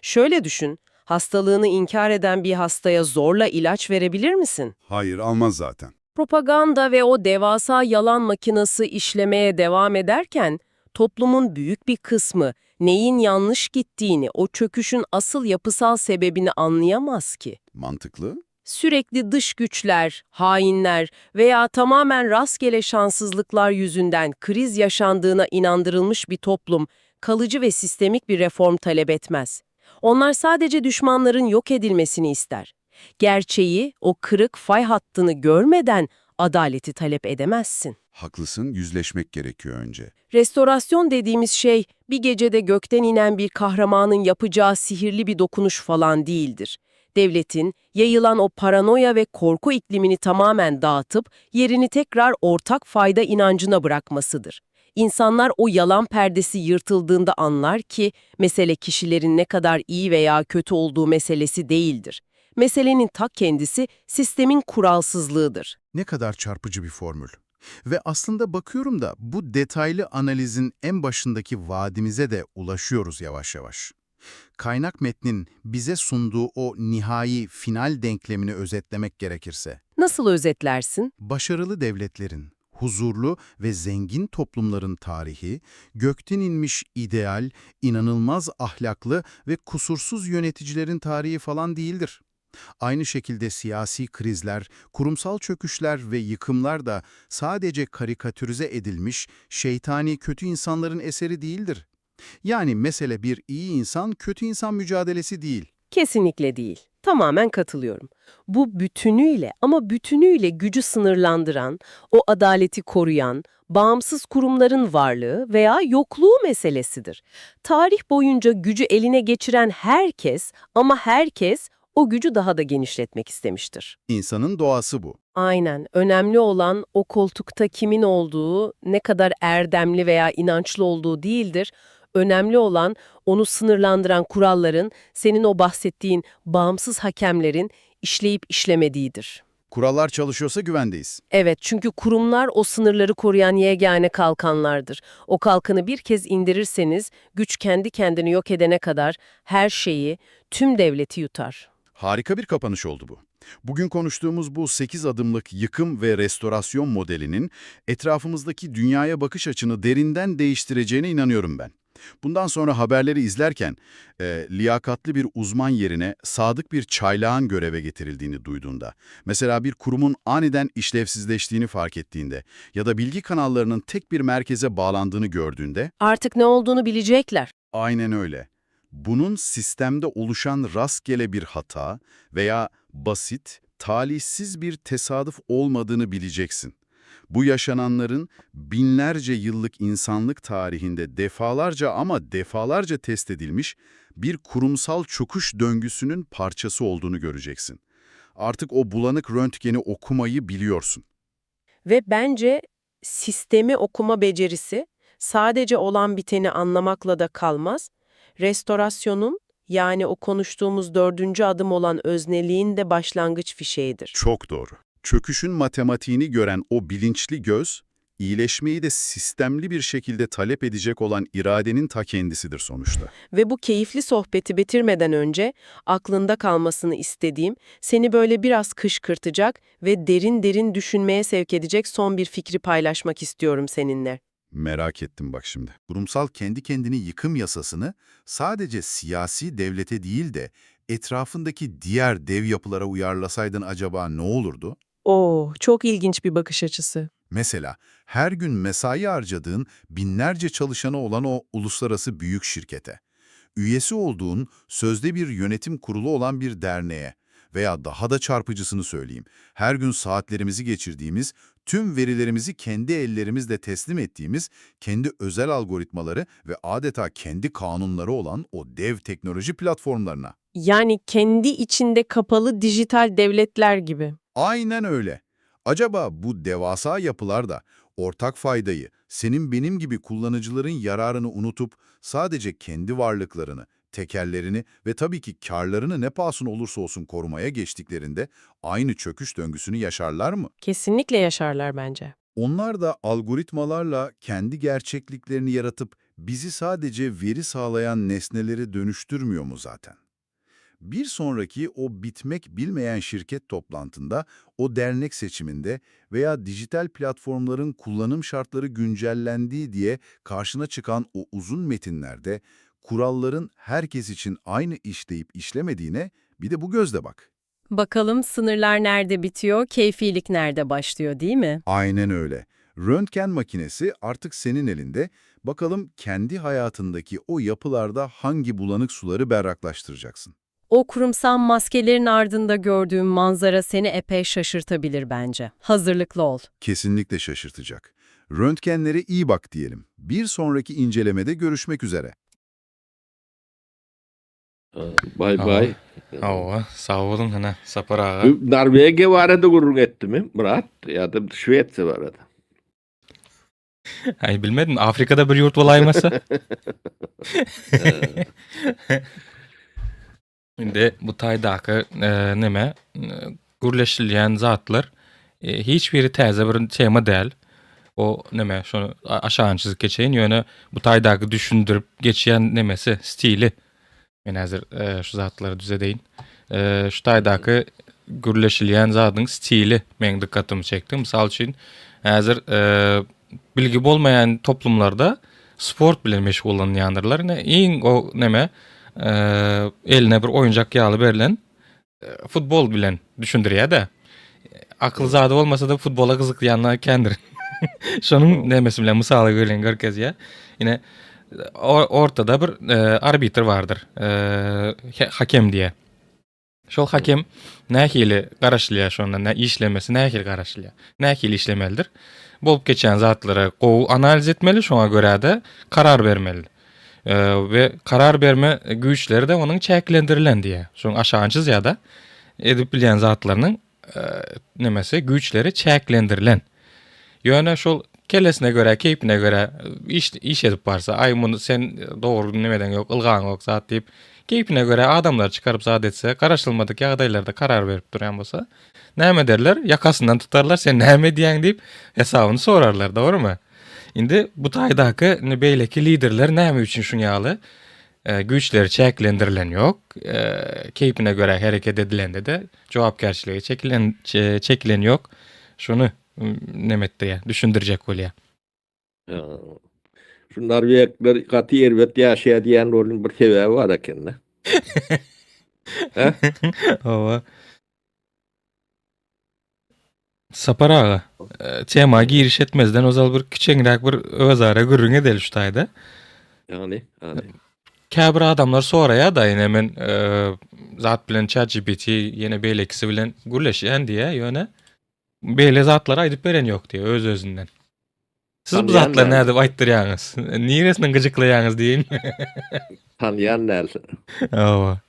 Şöyle düşün, hastalığını inkar eden bir hastaya zorla ilaç verebilir misin? Hayır, almaz zaten. Propaganda ve o devasa yalan makinası işlemeye devam ederken toplumun büyük bir kısmı neyin yanlış gittiğini, o çöküşün asıl yapısal sebebini anlayamaz ki. Mantıklı. Sürekli dış güçler, hainler veya tamamen rastgele şanssızlıklar yüzünden kriz yaşandığına inandırılmış bir toplum kalıcı ve sistemik bir reform talep etmez. Onlar sadece düşmanların yok edilmesini ister. Gerçeği, o kırık fay hattını görmeden adaleti talep edemezsin. Haklısın, yüzleşmek gerekiyor önce. Restorasyon dediğimiz şey bir gecede gökten inen bir kahramanın yapacağı sihirli bir dokunuş falan değildir. Devletin yayılan o paranoya ve korku iklimini tamamen dağıtıp yerini tekrar ortak fayda inancına bırakmasıdır. İnsanlar o yalan perdesi yırtıldığında anlar ki mesele kişilerin ne kadar iyi veya kötü olduğu meselesi değildir. Meselenin ta kendisi sistemin kuralsızlığıdır. Ne kadar çarpıcı bir formül. Ve aslında bakıyorum da bu detaylı analizin en başındaki vaadimize de ulaşıyoruz yavaş yavaş. Kaynak metnin bize sunduğu o nihai final denklemini özetlemek gerekirse, Nasıl özetlersin? başarılı devletlerin, huzurlu ve zengin toplumların tarihi, gökten inmiş ideal, inanılmaz ahlaklı ve kusursuz yöneticilerin tarihi falan değildir. Aynı şekilde siyasi krizler, kurumsal çöküşler ve yıkımlar da sadece karikatürize edilmiş, şeytani kötü insanların eseri değildir. Yani mesele bir iyi insan, kötü insan mücadelesi değil. Kesinlikle değil. Tamamen katılıyorum. Bu bütünüyle ama bütünüyle gücü sınırlandıran, o adaleti koruyan, bağımsız kurumların varlığı veya yokluğu meselesidir. Tarih boyunca gücü eline geçiren herkes ama herkes o gücü daha da genişletmek istemiştir. İnsanın doğası bu. Aynen. Önemli olan o koltukta kimin olduğu, ne kadar erdemli veya inançlı olduğu değildir. Önemli olan onu sınırlandıran kuralların, senin o bahsettiğin bağımsız hakemlerin işleyip işlemediğidir. Kurallar çalışıyorsa güvendeyiz. Evet, çünkü kurumlar o sınırları koruyan yegane kalkanlardır. O kalkanı bir kez indirirseniz güç kendi kendini yok edene kadar her şeyi, tüm devleti yutar. Harika bir kapanış oldu bu. Bugün konuştuğumuz bu 8 adımlık yıkım ve restorasyon modelinin etrafımızdaki dünyaya bakış açını derinden değiştireceğine inanıyorum ben. Bundan sonra haberleri izlerken liyakatli bir uzman yerine sadık bir çaylağın göreve getirildiğini duyduğunda, mesela bir kurumun aniden işlevsizleştiğini fark ettiğinde ya da bilgi kanallarının tek bir merkeze bağlandığını gördüğünde Artık ne olduğunu bilecekler. Aynen öyle. Bunun sistemde oluşan rastgele bir hata veya basit, talihsiz bir tesadüf olmadığını bileceksin. Bu yaşananların binlerce yıllık insanlık tarihinde defalarca ama defalarca test edilmiş bir kurumsal çöküş döngüsünün parçası olduğunu göreceksin. Artık o bulanık röntgeni okumayı biliyorsun. Ve bence sistemi okuma becerisi sadece olan biteni anlamakla da kalmaz. Restorasyonun yani o konuştuğumuz dördüncü adım olan özneliğin de başlangıç fişeğidir. Çok doğru. Çöküşün matematiğini gören o bilinçli göz, İyileşmeyi de sistemli bir şekilde talep edecek olan iradenin ta kendisidir sonuçta. Ve bu keyifli sohbeti bitirmeden önce aklında kalmasını istediğim, seni böyle biraz kışkırtacak ve derin derin düşünmeye sevk edecek son bir fikri paylaşmak istiyorum seninle. Merak ettim bak şimdi. Kurumsal kendi kendini yıkım yasasını sadece siyasi devlete değil de etrafındaki diğer dev yapılara uyarlasaydın acaba ne olurdu? Oo, çok ilginç bir bakış açısı. Mesela her gün mesai harcadığın binlerce çalışanı olan o uluslararası büyük şirkete, üyesi olduğun sözde bir yönetim kurulu olan bir derneğe veya daha da çarpıcısını söyleyeyim, her gün saatlerimizi geçirdiğimiz, tüm verilerimizi kendi ellerimizle teslim ettiğimiz, kendi özel algoritmaları ve adeta kendi kanunları olan o dev teknoloji platformlarına. Yani kendi içinde kapalı dijital devletler gibi. Aynen öyle. Acaba bu devasa yapılar da ortak faydayı, senin benim gibi kullanıcıların yararını unutup sadece kendi varlıklarını, tekerlerini ve tabii ki karlarını ne pahasına olursa olsun korumaya geçtiklerinde aynı çöküş döngüsünü yaşarlar mı? Kesinlikle yaşarlar bence. Onlar da algoritmalarla kendi gerçekliklerini yaratıp bizi sadece veri sağlayan nesnelere dönüştürmüyor mu zaten? Bir sonraki o bitmek bilmeyen şirket toplantında, o dernek seçiminde veya dijital platformların kullanım şartları güncellendiği diye karşına çıkan o uzun metinlerde kuralların herkes için aynı işleyip işlemediğine bir de bu gözle bak. Bakalım sınırlar nerede bitiyor, keyfilik nerede başlıyor değil mi? Aynen öyle. Röntgen makinesi artık senin elinde. Bakalım kendi hayatındaki o yapılarda hangi bulanık suları berraklaştıracaksın. O kurumsal maskelerin ardında gördüğüm manzara seni epey şaşırtabilir bence. Hazırlıklı ol. Kesinlikle şaşırtacak. Röntgenlere iyi bak diyelim. Bir sonraki incelemede görüşmek üzere. Bay bay. Hawa, sag boluň hana Sapar aga. Bu Norvegiýa barada gürrüň etdimi Murat ýa-da Şwetsiýa barada? Ay bilmedim Afrikada bir ýurt bolaýmasa. Indi bu taýdaky e, neme e, gürleşilýän zatlar e, hiç biri täze bir tema däl. O neme şonu aşağı çizip geçeýin ýöne bu taýdaky düşündürüp geçýän nemesi stili. Men häzir e, şu zatlary düzedeýin. E, şu taýdaky gürleşilýän zadyň stili meň dykgatymy çekdi. Mysal üçin häzir e, bilgi bolmaýan toplumlarda sport bilen meşgullanýandyrlar. Ne iň o neme e, eline bir oýunjak ýaly berlen e, futbol bilen düşündirýär de. Akıl zady bolmasa da futbola gyzyklanýanlar kendir. Şonuň nemesi bilen mysaly görlen görkezýär. Ine ortada bir e, arbitr bardyr. E, hakem diýe. Şol hakem nähili garaşylýar şonda, ne işlemesi nähili garaşylýar. Nähili işlemelidir? Bolup geçen zatlary gowy analiz etmeli, şoňa görä de karar bermeli. E, we karar berme güýçleri de onuň çäklendirilen diýe. Şoň aşagyny çyzýar da edip bilýän zatlarynyň e, nemesi güýçleri çäklendirilen. Ýöne şol kellesine görä, keýpine görä iş, iş edip barsa, ay muny sen dogry nemeden ýok, ylgaň ýok zat diýip, keýpine görä adamlar çykaryp zat etse, garaşylmadyk ýagdaýlarda karar berip durýan bolsa, näme ederler? Ýakasyndan tutarlar, sen näme edýäň diýip hesabyny sorarlar, dogrymy? Indi bu taýdaky indi beýleki liderler näme üçin şuň ýaly e, güýçleri çäklendirilen ýok, e, keýpine görä hereket edilende de jogapkärçiligi çekilen çekilen ýok. Şuny neme etdirýär, düşündirjek bolýar. Şu Norwegler gaty erbet ýaşaýar diýen rolun bir sebäbi bar eken-de. Hawa. Sapar aga, e, tema giriş etmezden ozal bir kiçeňräk bir özara gürrüň edeli şu taýda. Ýagny, ýagny. Käbir adamlar soraýar da ýene men e, zat bilen ChatGPT ýene beýlekisi bilen gürleşýän diýe, ýöne beýle zatlary aýdyp beren ýok diýe öz özünden. Siz bu Tanýan zatlary däl. nädip aýtdyrýaňyz? Niresini gyjyklaýaňyz diýin. Tanýan däl. Hawa.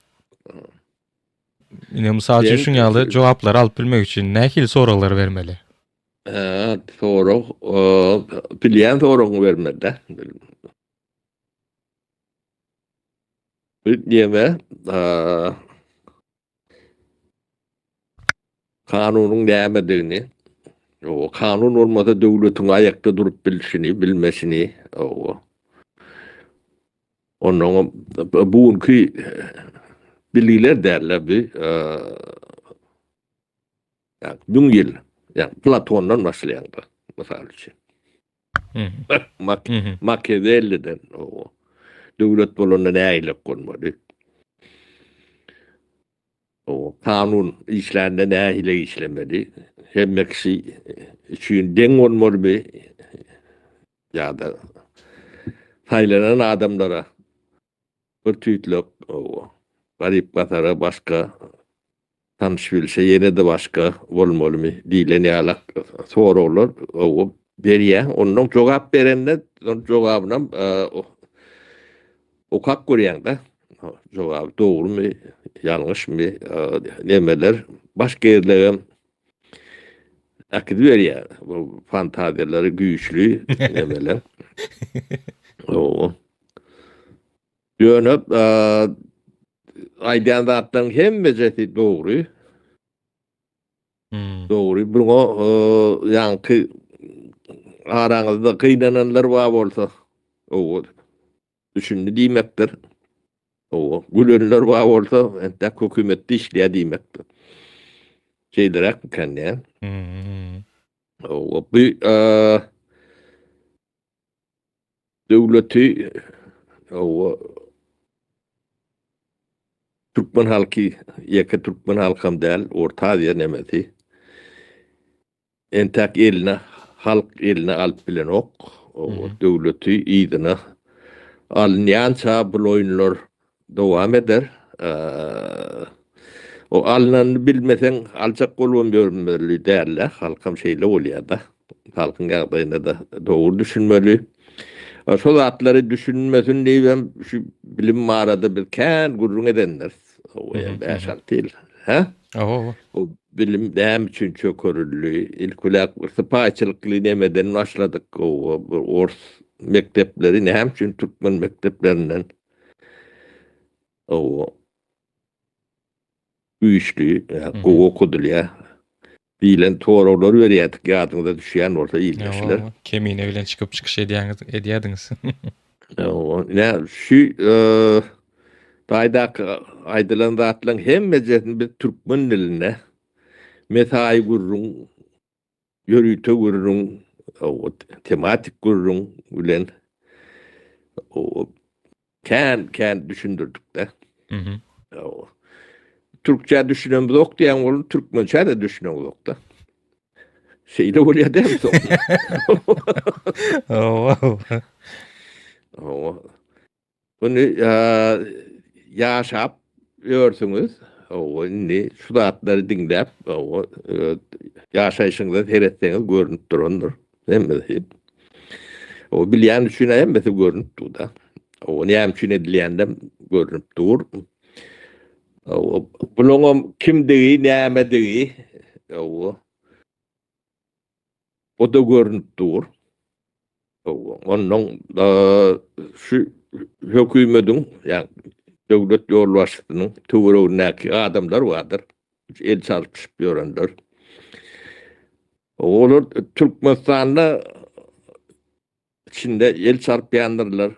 Ine mysal üçin Ben- şuň ýaly jogaplary alyp bilmek üçin nähili soraglar bermeli? Ha, sorag, o, bilýän soragyňy bermeli de. Diýeme, kanunyň nämedigini, O kanun bolmasa döwletiň aýakda durup bilşini, bilmesini, o. Ondan bu günki bilgiler däller bi. Ýa 1000 ýyl, ýa Platondan başlaýan da, mysal üçin. Mak Makiawelliden o. Döwlet bolanda nähili bolmaly? O kanun işlände nähili işlemeli? Hemme kişi üçin deň bolmalymy? Ýa-da saýlanan adamlara bir tüýtlek, o garyp gasara başga, tanyş bilşe ýene-de başga bolmalymy diýlen ýalak soraglar o berýär. Ondan jogap berende, jogabynam okap görýäň-de. Jogaby dogrumy, ýalňyşmy, nemeler baş gezlegem äkidiberýär. Bu fantaziýalary güýçli nemeler. Owo. Ýöne aýdýan zatlaryň hemmejesi dogry. Hmm. Dogry. Buňa ýaňky araňyzda gynananlar bar bolsa, owo. Düşündi diýmekdir. Owo, gülenler bar bolsa, entek hökümetde işleýär diýmekdir. Şeýleräkmikä näme? Hmm. Owo, bu döwleti owo türkmen halky, ýeke türkmen halkam däl, Orta Aziýa nemesi. Entäk eline halk eline alyp bilenok. O döwleti yzyna alynýança bul oýunlar dowam eder. O alynanyny bilmeseň aljak bolubam ýörmeli dälde. Halkam şeýle bolýada. Halkyň ýagdaýyna-da dogry düşünmeli. Şo zatlary düşünmesin diýibem şu bilim barada biz kän gürrüň edendiris. O 5-6 ýyl. Hä? Owo. O bilim näme üçin çökerildi? Ilk bilen sypaýçylykly nemeden başladyk. O ors mekdepleri näme üçin türkmen mekdeplerinden o güýçli, gowy okadylýar diýlen soraglar berýärdik, ýadyňyza düşýän bolsa ildeşler. Kemine bilen çykyp çykyş edýäňiz, edýärdiňiz. Ine, şu taýdaky aýdylan zatlaryň hemmejesini biz türkmen dilinde mesaýy gürrüň, ýörite gürrüň, tematik gürrüň bilen kän-kän düşündirdik-de. Türkçä düşünemzok diýen bolup, türkmençä-de düşüneňzok-da. Şeýle bolýar dämi soň? Hawa. Hawa. Muny ýaşap ýörsüňiz. Hawa, indi şu zatlary diňläp, hawa, ýaşaýşyňyza seretseňiz görnüp durandyr hemmesi. O bilýän üçin hemmesi görnüp dur-da. O näme üçin edilýändem görnüp dur. Bulaňam kimdigi, nämedigi, hawa, o-da görnüp dur. Onnoň şu hökümediň, ýagny döwlet ýolbaşçysynyň töweregindäki adamlar bardyr, el çalyşyp ýörenler. Olar Türkmenistanda içinde el çarpýandyrlar.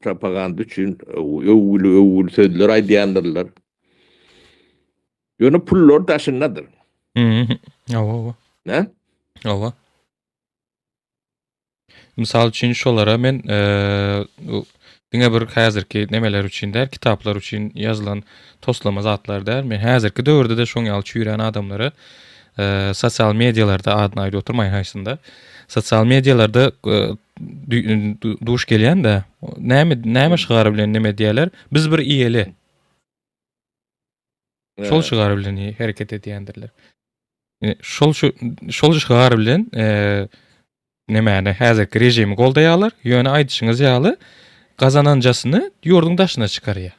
Propaganda üçin öwgüli-öwgüli sözler aýdýandyrlar. Ýöne pullar daşyndadyr. Hawa, hawa. Ne? Hawa. Mysal üçin şolara men diňe bir häzirki nemeler üçin däl, kitaplar üçin ýazylan toslama zatlar däl. Men häzirki döwürde-de şoň ýaly çüýrän adamlara sosial medialarda adyny aýdyp oturmaýyn haýsynda. Sosial medialarda duş gelýän-de, näme näme şygar bilen neme edýärler? Biz bir iýeli. Şol şygar bilen hereket edýändirler. Şol şu şol şygar bilen nemäni häzirki režimi goldaýarlar, ýöne aýdyşyňyz ýaly gazananjasyny ýurduň daşyna çykarýar.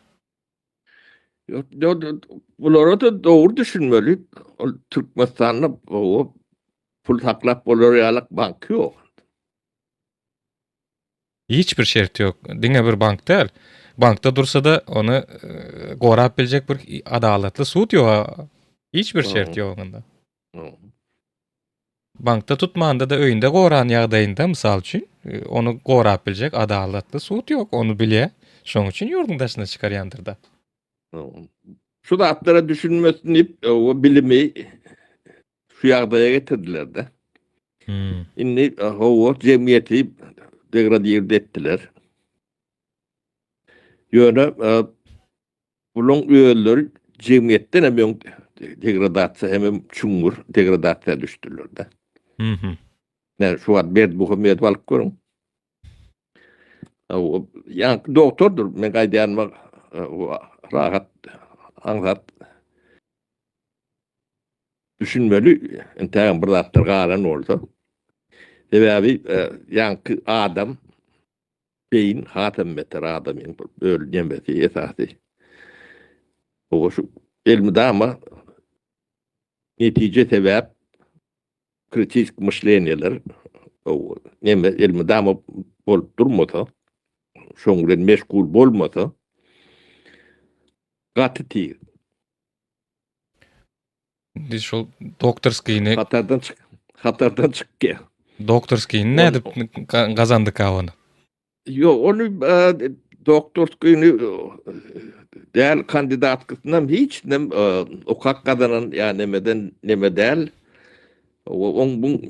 Ýok, bulara-da dogry düşünmeli. Ol Türkmenistanda pul saklap bolar ýaly bank ýok. Hiç bir şert ýok. Diňe bir bank däl. Bankda dursa-da ony e, gorap biljek bir adalatly sud ýok. Hiç bir şert ýok onda. Bankda tutmanda-da öýünde goran ýagdaýynda, mysal üçin, ony gorap biljek adalatly sud ýok, ony bilýär. Şonuň üçin ýurduň daşyna çykarýandyr-da. Şu zatlara düşünmesin diýip, o bilimi şu ýagdaýa getirdiler-de. Hmm. Indi hawa jemgyýeti degradirdi etdiler. Ýöne bulaň özleri jemgyýetden hem öň degradasiýa hem çuňňur degradasiýa düşdüler-de. Mhm. Näme şu wagt Berdimuhamedowy alyp görüň. Ýaňky doktordyr, men gaýdýanyma rahat, aňsat düşünmeli, entägem bir zatlar galan bolsa. Sebäbi ýaňky adam beýin hasam beter adamyň bir bölünmesi esasy. O şu elmydama netije sebäp kritik myşleniýeler neme elmydama bolup durmasa, şoň bilen meşgul bolmasa gaty tiz. Indi şol doktorskini hatardan çyk hatardan çykýar. Doktorskini nädip gazandyka ony? Ýok, ony doktorskini däl, kandidatkysynam hiçinem okap gazanan ýa nemeden neme däl. Oň bu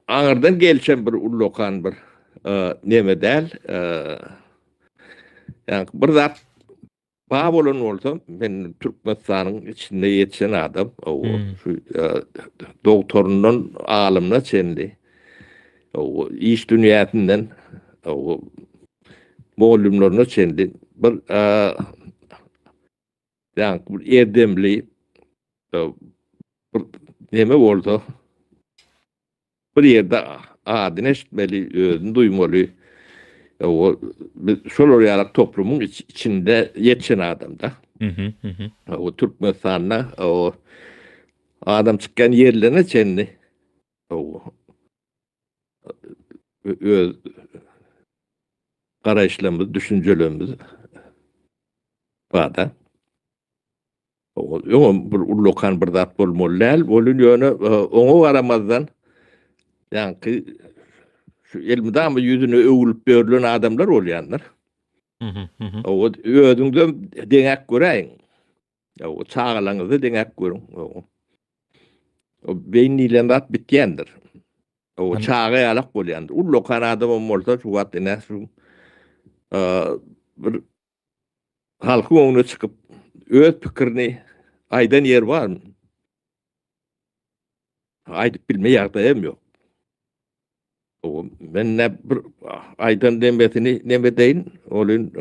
aňyrdan gelşen bir ullakan bir neme däl. Ýa bir zat Bar bolan bolsa, men Türkmenistanyň içinde ýetişen adam, o şu dogtoryndan alymyna çenli, o iş dünýäsinden o mugallymlaryna çenli bir ýa bir erdemli bir neme bolsa Bir ýerde adyny eşitmeli, özüni duýmaly. O biz şolar ýaly toplumyň içinde ýetişen adamda. O Türkmenistanda o adam çykýan ýerlerine çenli o öz garaýyşlarymyz, düşünjelerimiz barda. Öňem bir ullakan bir zat bolmaly däl, welin ýöne oňa garamazdan ýaňky şu elmydama ýüzüne öwrülip ýörlen adamlar bolýandyr. O özüňde deňäp göräýiň. O çagalaryňyzda deňäp görüň. O beýin diýlen zat bitýändir. O çaga ýalak bolýandyr. Ullakan adamam bolsa şu wagt ine şu bir halkyň öňüne çykyp öz pikirini aýdan ýeri barmy? Aýdyp bilme ýagdaýam ýok. O men ne bir aýdan demesini neme deýin, olyn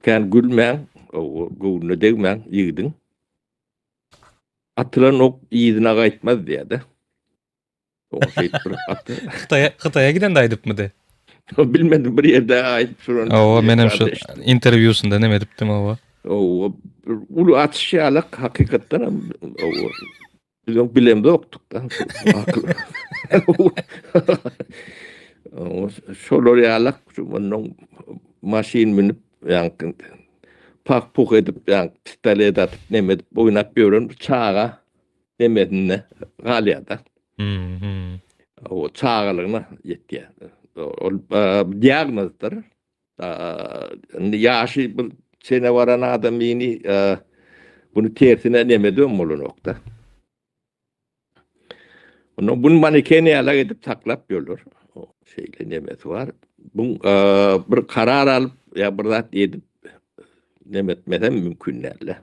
kän gülmäň, o göwnüne degmäň ýigidiň. Atylan ok yzyna gaýtmaz diýýär-de. Hytaýa Hytaýa gidende aýdypmydy? Bilmedim bir ýerde aýdyp şuran. Owa, menem şu interwýusynda neme edipdim owa. Owa, uly açyş ýalak hakykatdan hem owa. Biz oň bilemzokdyk da. Owa, şolar ýalak şu mundan maşyn münüp, ýaňky pak-puk edip, ýaňky pistolet atyp, neme edip oýnap ýören bir çaga. Nemesinde galýar-da. Mhm. O çagalygyna ýetýär. Ol diagnozdyr. Indi ýaşy bir çene baran adamyny bunu tersine neme dön bolanokda. Onu bunu maneken ýalak edip saklap ýörler. Şeýle nemesi bar. Bu bir karar alyp ýa bir zat edip neme etmesem mümkin däl.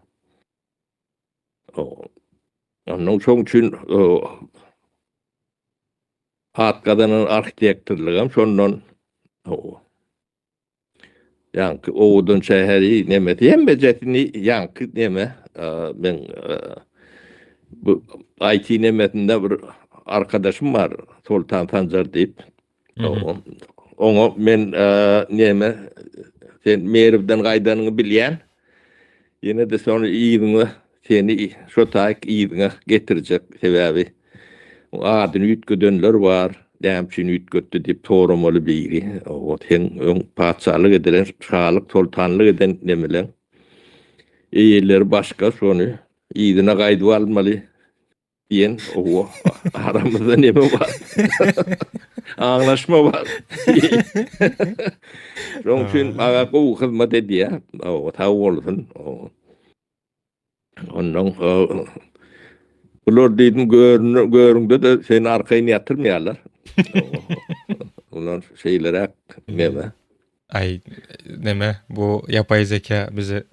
Ondan şoň üçin at gazanan arhitektorlygam şondan ýaňky owadan şäheri nemesi hemmejesini ýaňky neme men bu IT nemesinde bir arkadaşym bar Soltan Sanjar diýip. Oňa men neme sen Merwden gaýdanyňy bilýän. Ýene-de şony yzyňa seni şo taýyk yzyňa getirjek. Sebäbi adyny üýtgedenler bar. Näme üçin üýtgetdi diýip soramaly biri. O seň öň patyşalyk edilen, şalyk, soltanlyk eden nemeleň eýeleri başga şony. Yzyna gaýdyp almaly diýen owo aramyzda neme bar? Aňlaşma bar. Şonuň üçin maňa gowy hyzmat edýär. Owo, sag bolsun. Ondan bular diýdim görüňde-de seni arkaýyn ýatyrmaýarlar. Olar şeýleräk neme. Aý, neme bu ýapaý zeka bizi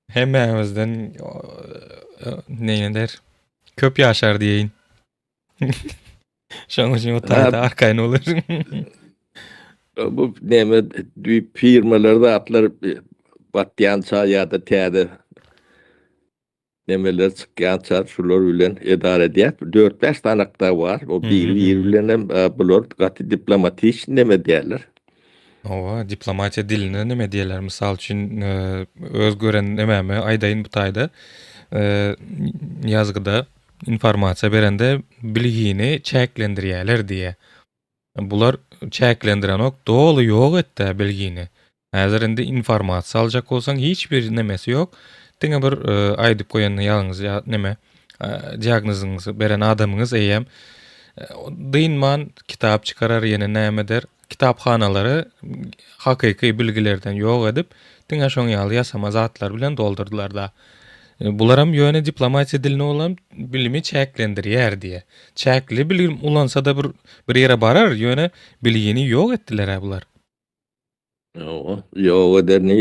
Hemmämizden neýne der? Köp ýaşar diýeýin. Şonuň üçin o taýda arkaýyn bolar. Bu näme düýp firmalar zatlar batýança ýa-da täze nemeler çykýança şular bilen edara edýär. 4-5 sanakda bar. O biri-biri bilen hem bular gaty diplomatiç neme edýärler. Hawa, diplomatiýa dilinde neme diýerler, mysal üçin, öz gören nemämi aýdaýyn bu taýda. Ýazgyda informasiýa berende bilgini çäklendirýärler diýýär. Bular çäklendirenok, doly ýok etdä bilgini. Häzir indi informasiýa aljak bolsaň hiç bir nemesi ýok. Diňe bir aýdyp goýan ýalňyz neme diagnozyňyzy beren adamyňyz eýýäm dynman kitap çykarar ýene näme eder. Kitaphanalary hakyky bilgilerden ýok edip, diňe şoň ýaly ýasama zatlar bilen doldurdylar-da. Bularam ýöne diplomatiýa dilini olam bilimi çäklendirýär diýýär. Çäkli bilim ulansa-da bir bir ýere barar, ýöne bilgini ýok etdiler-ä bular. Ýok, ýok ederini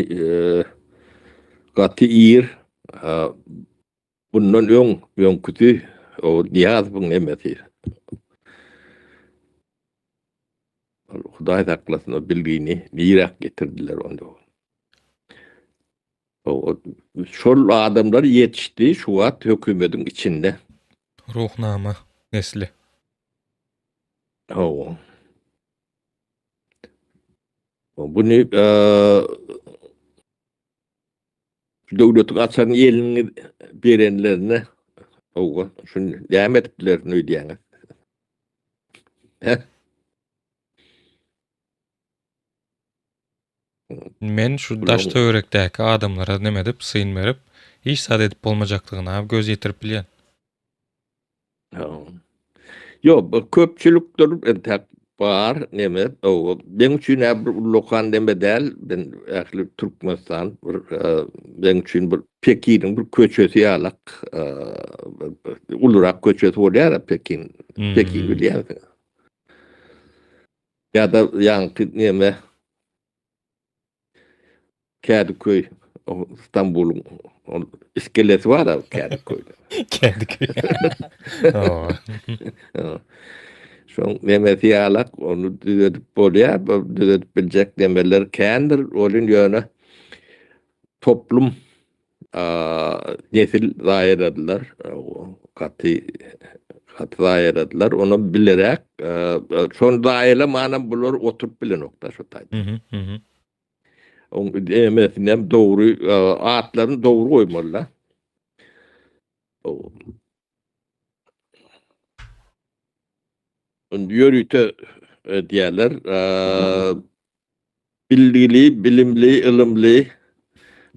gaty ir Bundan öň, öňküsi o Nyýazowyň nemesi. Ol Hudaý saklasyn o bilgini niräk getirdiler ony. O şol adamlar ýetişdi şu wagt hökümediň içinde. Ruhnama nesli. Hawa. Buny Döwletiň açaryny eliňiz berenlerine howwa şuny näme edip bilerin öýdýäňiz? Hä? Men şu daş töwerekdäki adamlara neme edip syn berip hiç zat edip bolmajakdygyna göz ýetirip bilýän. Ýok, bu köpçülikdir, entäk bar neme, meň üçin hä bir ullakan neme däl, men ähli Türkmenistan bir meň üçin bir Pekiniň bir köçesi ýalak, ulurak köçesi bolýar Pekin, Pekin bilýänsiň. Ýa-da ýaňky neme Kädiköý, Stambulyň ol iskelesi bar a Kädiköýde. Kädiköý. Hawa. Şoň nemesi ýalak, ony düzedip bolýar, düzedip biljek nemeler kändir, welin ýöne toplum nesil zaýaladylar, gaty gaty zaýaladylar, onam bileräk, şony zaýalamanam bular oturyp bilenokda şo taýda. Oň nemesinem dogry, atlaryny dogry goýmalyda. Indi ýörite diýerler, bilgili, bilimli, ylymly,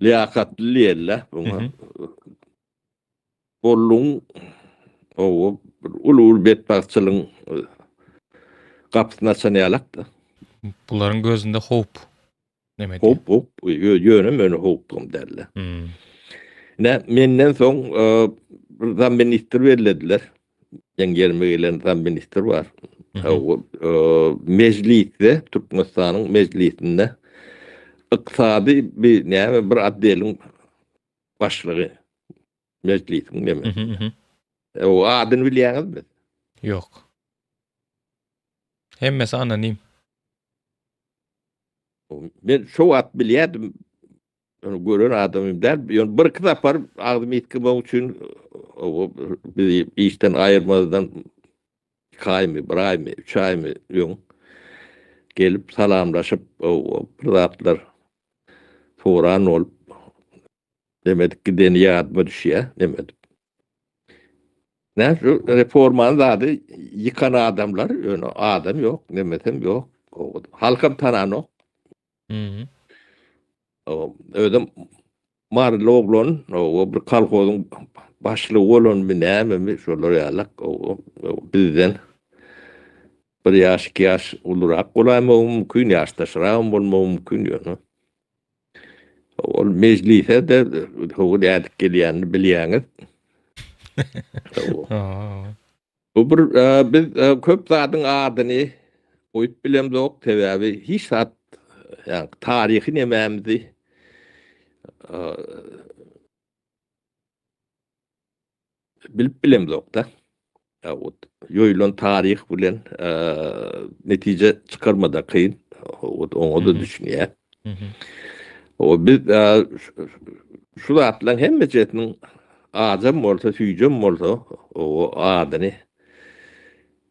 liýakatly diýerler buňa. Bollugyň oba bir uly-uly betbagtçylygyň gapysyny açan ýalak-da. Bularyň gözünde howp. Näme diýýär? Howp, howp, ýöne möne howpam däl-de. Ine, menden soň bir zamministr bellediler. Meň ýerime gelen zamministr bar. Mejlisde, Türkmenistanyň mejlisinde ykdysady bir näme bir otdeliň başlygy. Mejlisiň neme. O adyny bilýäňizmi? Ýok. Hemmesi anonim. Men şo wagt bilýärdim. Ony gören adamym däl. Ýöne bir-iki sapar agzymy ýitgirmek üçin bizi işden aýyrmazdan iki aýmy, bir aýmy, üç aýmy öň gelip salamlaşyp, bir zatlar soran bolup demedik gideni ýadyma düşýär, demedik. Nä şu reformany zady ýykan adamlar, ýöne adam ýok, nemesem ýok. Halkam tananok. Özüm. Maryly oglan, o bir kolhozyň başlygy bolanmy nämemi şolar ýalak bizden bir ýaş iki ýaş ulurak bolaýmagy mümkin, ýaşdaşragam bolmagy mümkin ýöne. Ol mejlise-de höwür ädik gelýänini bilýäňiz. Bu bir biz köp zadyň adyny goýup bilemzok, sebäbi hiç zat ýa taryhy nemämizi bilip bilemzok-da. Ýoýulan taryh bilen netije çykarma-da kyn. Oňa-da düşünýär. O biz şu zatlaryň hemmejesiniň ajam bolsa, süýjem bolsa, o adyny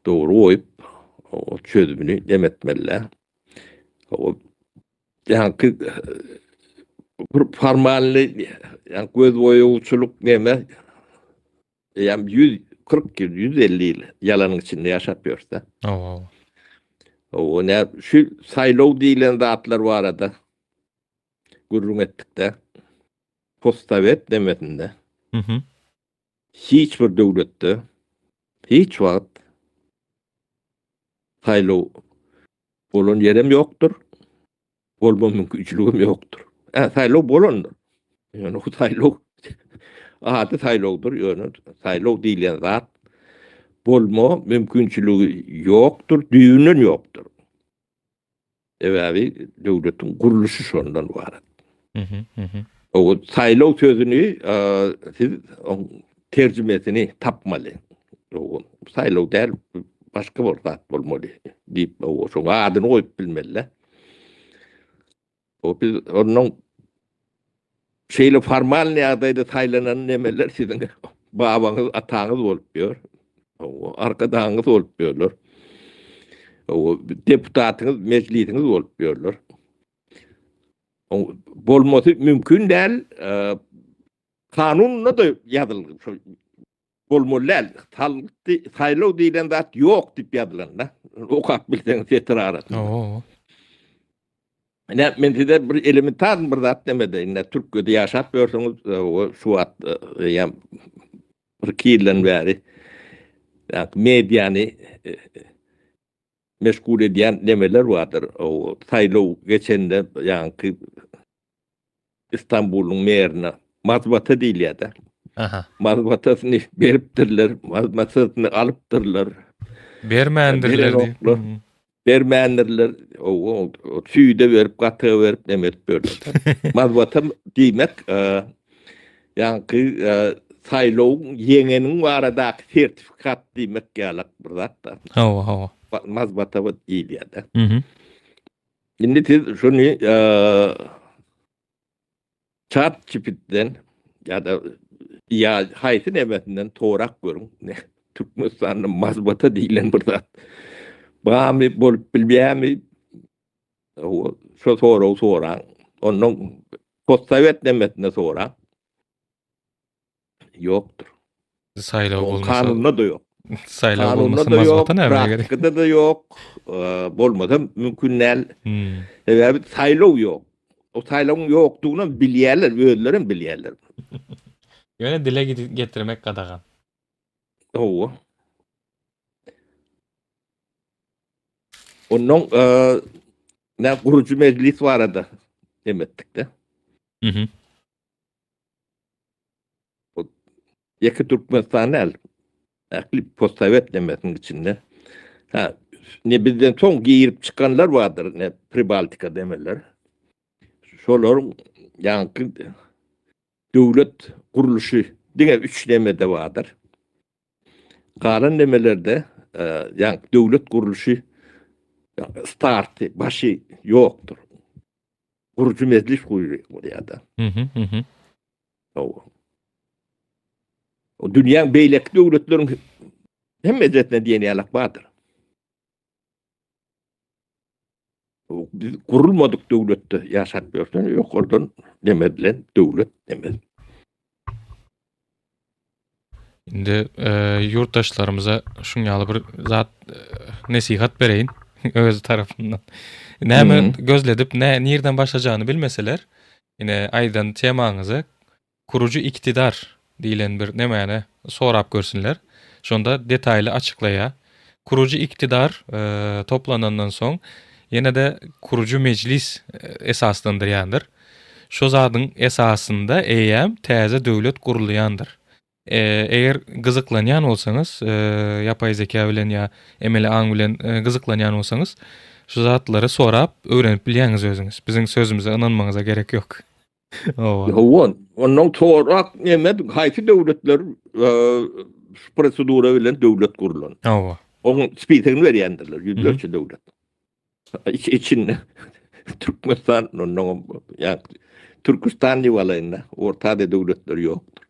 dogry goýup, o çözümini dem etmeli. O ýaňky bir formalny ýa göz boýagçylyk neme Eýýäm 140 ýyl, 150 ýyl ýalanyň içinde ýaşap ýörse. Hawa. Hawa, ne şu saýlaw diýlen zatlar barada gürrüň etdik-de. Postsowet demesinde. Mhm. Hiç bir döwletde hiç wagt saýlaw bolan ýerem ýokdur. Bolma mümkinçiligem ýokdur. Hä, saýlaw bolandyr. Ýöne bu saýlaw ady saýlawdyr, ýöne saýlaw diýilýän zat bolma mümkinçiligi ýokdur, düýbünden ýokdur. Sebäbi döwletiň gurluşy şondan ybarat. O saýlaw sözüni siz oň terjimesini tapmaly. O saýlaw däl, başga bir zat bolmaly diýip, şoň adyny goýup bilmeli. O biz onuň şeýle formal ýagdaýda saýlanan nemeler siziň babaňyz, ataňyz bolup ýör. O arkadagyňyz bolup ýörler. O deputatyňyz, mejlisiňiz bolup ýörler. O bolmasy mümkin däl. E, kanunda da ýazylgy şo bolmaly däl. Salgyt saýlaw diýlen zat ýok diýip ýazylanda. Okap bilseňiz setir arasynda. Oo. Ne men size bir elementar bir zat demedi. Indi Türkiýede ýaşap ýörseňiz, e, o şu wagt e, ýa bir iki ýyldan bäri ýa mediany e, meşgul edýän nemeler bardyr. O saýlaw geçende ýaňky Istanbulyň merine mazbata diýilýär-de. Aha. Mazbatasyny beripdirler, mazbatasyny alypdyrlar. Bermändirler diýip. Bermändirler. O süýde berip, gatyga berip neme edip berdiler. Mazbata diýmek, ýaňky saýlawyň ýeňeniň baradaky sertifikat diýmek ýalak bir zat-da. Hawa, hawa. Mazbata diýilýär-de. Mhm. Indi siz şuny Chat GPT-den ýa-da ýa haýsy nemesinden sorap görüň. Türkmenistanda mazbata diýlen bir zat barmy, bolup bilýärmi? Şo soragy soraň. Ondan postsowet nemesinde soraň. Ýokdur. Saýlaw bolmasa. Kanunda da ýok. Saýlaw bolmasa mazbata näme gerek? Praktikada da ýok. Bolmasa mümkin däl. Hmm. Sebäbi saýlaw ýok. O saýlawyň ýokdugyny bilýärler, özleri hem bilýärler. Ýöne dile getirmek gadagan. Hawa. Ondan ne gurujy mejlis barada hem etdik-de. Mhm. Ýeke Türkmenistan däl. Ähli postsowet nemesiniň içinde. Ha, ne bizden soň girip çykanlar bardyr, ne Pribaltika demeler. Şolaryň ýaňky döwlet gurluşy diňe üç nemede bardyr. Galan nemelerde e, ýaňky döwlet gurluşy starty, başy ýokdur. Gurujy mejlis gurýar-da. Mhm, mhm. Hawa. O dünýäň beýleki döwletleriň hemmejesine diýen ýalak bardyr. Biz gurulmadyk döwletde ýaşap ýörsen, ýokardan neme edilen döwlet neme. Indi e, ýurtdaşlarymyza şuň ýaly bir zat e, nesihat bereýin öz tarapymdan. Näme gözledip, nä nirden başlajagyny bilmeseler, Ine aýdan temaňyza Kurucu iktidar diýlen bir nemäni sorap görsünler. Şonda detaýly açyklaýar. Kurucu iktidar toplanandan soň ýene-de kurucu mejlis esaslandyrýandyr. Şo zadyň esasynda eýýäm täze döwlet gurulýandyr. Eger gyzyklanýan bolsaňyz, ýapaý zeka bilen ýa emeli aň bilen gyzyklanýan bolsaňyz, şu zatlary sorap öwrenip bilýäňiz özüňiz. Biziň sözümize ynanmaňyza gerek ýok. Hawa. Hawa, ondan sorak neme haýsy döwletler şu prosedura bilen döwlet gurlan. Hawa. Onuň spisegini berýändirler, ýüzlerçe döwlet. Iç içinde Türkmenistan ondan ýa Türküstan diýip alaýyn-da, Orta Aziýa döwletleri ýokdur.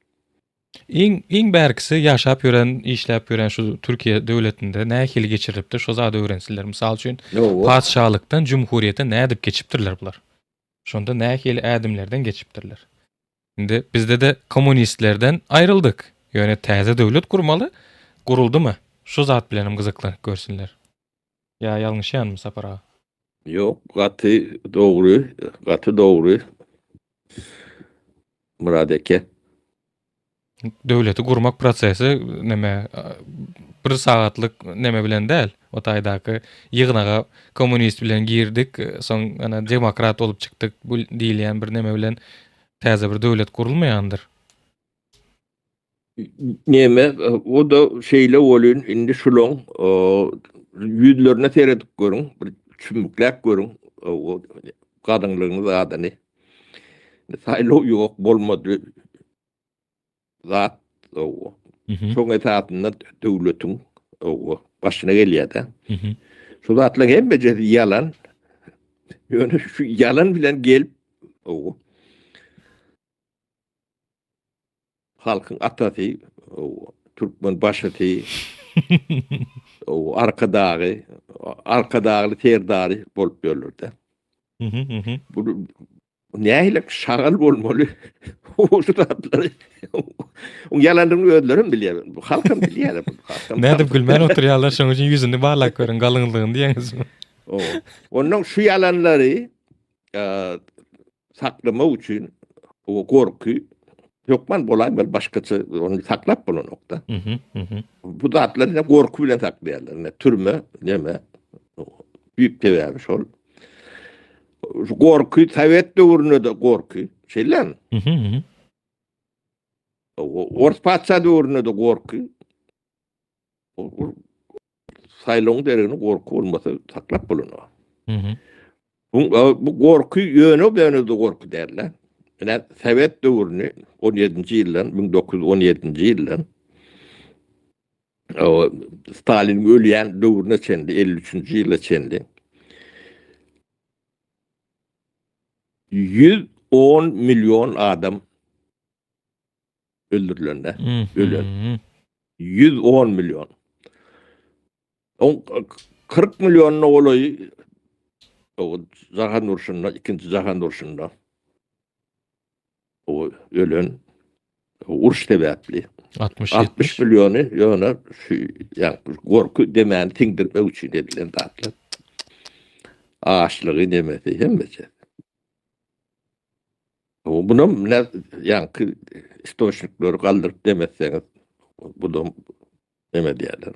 Iň iň bärkisi ýaşap ýören, işläp ýören şu Türkiýe döwletinde nähili geçirilipdir, şo zady öwrensinler. Mysal üçin, patyşalykdan jumhuriýete nädip geçipdirler bular? Şonda nähili ädimlerden geçipdirler? Indi bizde-de kommunistlerden aýryldyk. Ýöne täze döwlet gurmaly, guruldymy? Şu zat bilenem gyzyklanyp görsünler. Ýa ýalňyşýanmy Sapar aga? Ýok, gaty dogry, gaty dogry. Myrat eke. Döwleti gurmak prosesi neme bir sagatlyk neme bilen däl. O taýdaky ýygnaga kommunist bilen girdik, soň ana demokrat bolup çykdyk bu diýilýän bir neme bilen täze bir döwlet gurulmaýandyr. Neme, o-da şeýle welin, indi şulaň ýüzlerine seredip görüň, bir çümmükläp görüň, o gadyňlygyň zadyny. Saýlaw ýok, bolmady. Zat, o. Şoň esasynda döwletiň o başyna gelýär-de. Şu zatlaryň hemmejesi ýalan. Ýöne şu ýalan bilen gelip, o Halkyň atasy, türkmen başysy, arkadagy, arkadagly serdary bolup ýörler-de. Bu nähili şagal bolmaly? Şu zatlary. Oň ýalandygyny özleri hem bilýär. Bu halk hem bilýär. Nädip gülmän oturýarlar, şonuň üçin ýüzüni barlap görüň, galyňlygyny diýeňizmi? Ondan şu ýalanlary saklamak üçin o gorky hökman bolaýmaly başgaça ony saklap bolanokda. Bu zatlary ne gorky bilen saklaýarlar, ne türme, neme. Büyük sebäbi şol. Şu gorky Sowet döwründe de gorky, şeýlemi? Ors patyşa döwründe de gorky. Saýlawyň deregine gorky bolmasa saklap bolanok. Bu, bu gorky ýöne böne-de gorky däl-de. Ine, Sowet döwrüni 17-nji ýyldan, 1917-nji ýyldan Staliniň ölýän döwrüne çenli, 53-nji ýyla çenli 110 million adam öldürilende, ölen. 110 million. On 40 millionyna golaýy o jahan urşunda, ikinji jahan urşunda o ölen uruş sebäpli. 60 60 milyony ýöne şu ýa gorky demäni siňdirmek üçin edilen zatlar. Açlygy nemesi hemmesi. Bunam ne ýaňky istoçnikleri galdyryp demetseňiz budam neme diýerler.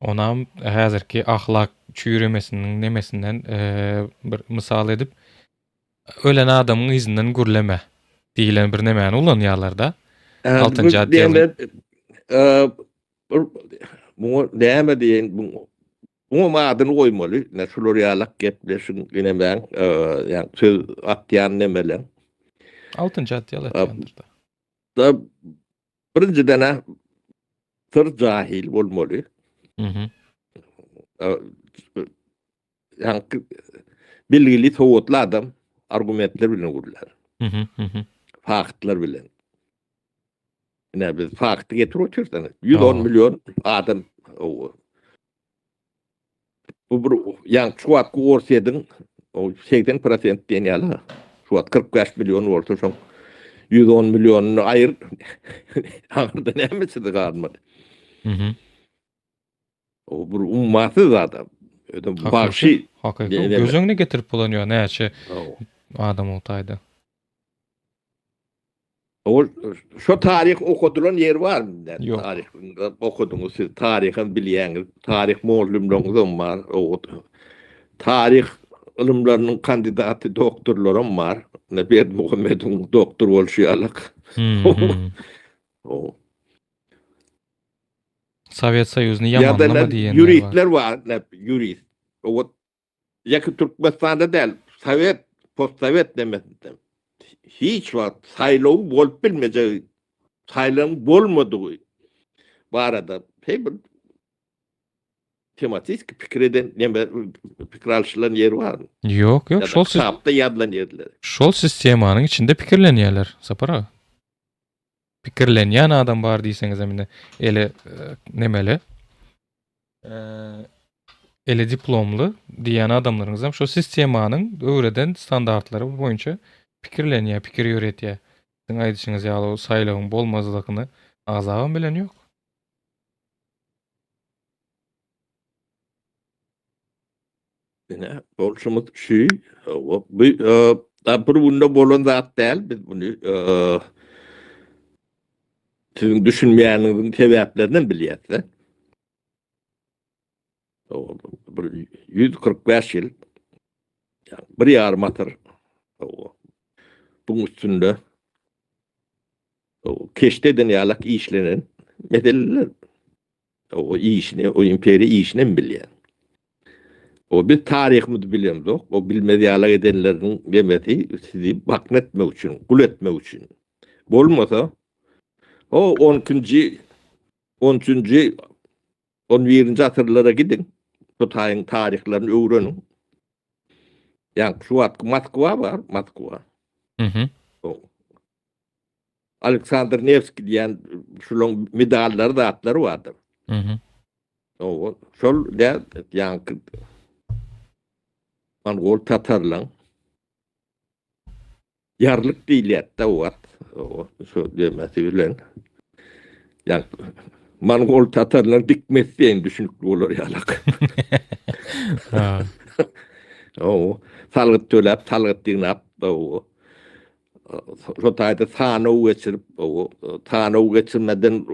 Onam häzirki ahlak çüýremesiniň nemesinden bir mysal edip ölen adamyň yzyndan gürleme diýilen bir nemäni ulanýarlar-da. Altynjy otdeliň. Muňa näme diýeýin, Muňam adyny goýmaly. Ine şular ýalak gepleşiň inemäň, ýa söz atýan nemeleň. Altynjy atýal atýandyr-da. Da birinjiden-ä syr jahil bolmaly. Mhm. Ýaňky bilgili, sowatly adam argumentler bilen gürlär. Mhm, mhm. Faktlar bilen. Ine biz fakty getirip otyrys. 110 million adam bu bir ýaňky şu wagtky Orsýetiň o 80% diýen ýaly şu wagt 45 million bolsa şoň 110 millionyny aýyr aňyrda näme çyzy galmady. Mhm. O bir ummasyz adam. Ödem bagşy. Hakyky göz öňüne getirip bolan ýok näçe adam o taýda. O şo taryh okadylan ýer barmy? Ýok. Taryh okadyňyz siz, taryham bilýäňiz. Taryh mugallymlaryňyzam bar. O taryh ylymlarynyň kandidaty doktorlaram bar. Ine Berdimuhamedowyň doktor bolşy ýalak. Hmm. O. Sowet Soýuzyny Ýa-da ýamanlama ne, diýenler bar. ýuristler bar, ne, ýurist. O ýa-ki Türkmenistanda däl, sowet, postsowet nemesinde. Hiç wagt saýlaw bolup bilmejegi, saýlawyň bolmadygy barada hey bir tematik pikir eden neme pikir alşylan ýer barmy? Ýok, ýok, Ýa-da şol sis- kitapda ýazylan ýerler. şol sistemanyň içinde pikirlenýärler, Sapar aga. Pikirlenýän adam bar diýseňiz hem indi ele e, nemeli? E, ele diplomly diýen adamlaryňyz hem şo sistemanyň öwreden standartlary boýunça pikirlenýär, pikir ýöretýär. Siziň aýdyşyňyz ýaly o saýlawyň bolmazlygyny agzabam bilen ýok. Ine, bolşumyz şu. Bu e, bir günde bolan zat däl. Biz bunu e, siziň düşünmeýäniňiziň sebäplerinden bilýäs-de. Bir 145 ýyl, ýagny bir ýarym asyr buň üstünde keşde eden ýalak işlenen meseleler. O işini, o imperiýa işini hem bilýär. O biz taryhymyzy bilemzok. O bilmez ýalak edenleriniň demesi sizi bakna etmek üçin, gul etmek üçin. Bolmasa o 12-nji, 13-nji, 11-nji asyrlara gidiň. Hytaýyň taryhlaryny öwreniň. Ýa şu wagtky Moskwa bar, Moskwa. Mhm. O Aleksandr Newski diýen şulaň medallary zatlary bardyr. Mhm. O şol däl ýaňky mongol tatarlaň ýarlyk diýilýär-de o wagt. O şo demesi bilen. Ýa mongol tatarlaň dikmesi diýen düşünikli bolar ýalak. Ha. O salgyt töläp, salgyt ýygnap, o Şo taýda sanaw geçirip, sanaw geçirmeden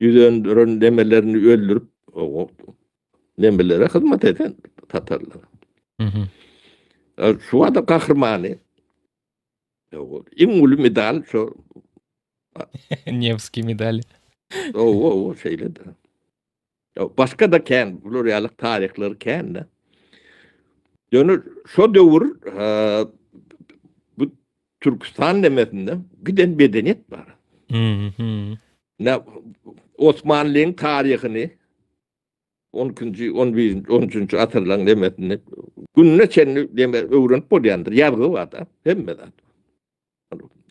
ýüz öndüren nemelerini öldürip, nemelere hyzmat eden tatarlar. Şu wada gahrymany iň uly medal şo Nevskiý medali. Owa, owa, şeýle-de. Başga da kän, bular ýaly taryhlar kän-de. Ýöne şo döwür bu Türküstan demesinde giden medeniýet bar. Mhm. Ne Osmanlyň taryhyny 12-nji, 11-nji, 13-nji asyrlaryň demesinde gününe çenli deme öwrenip bolýandyr. Ýazgy bar-da, hemme zat.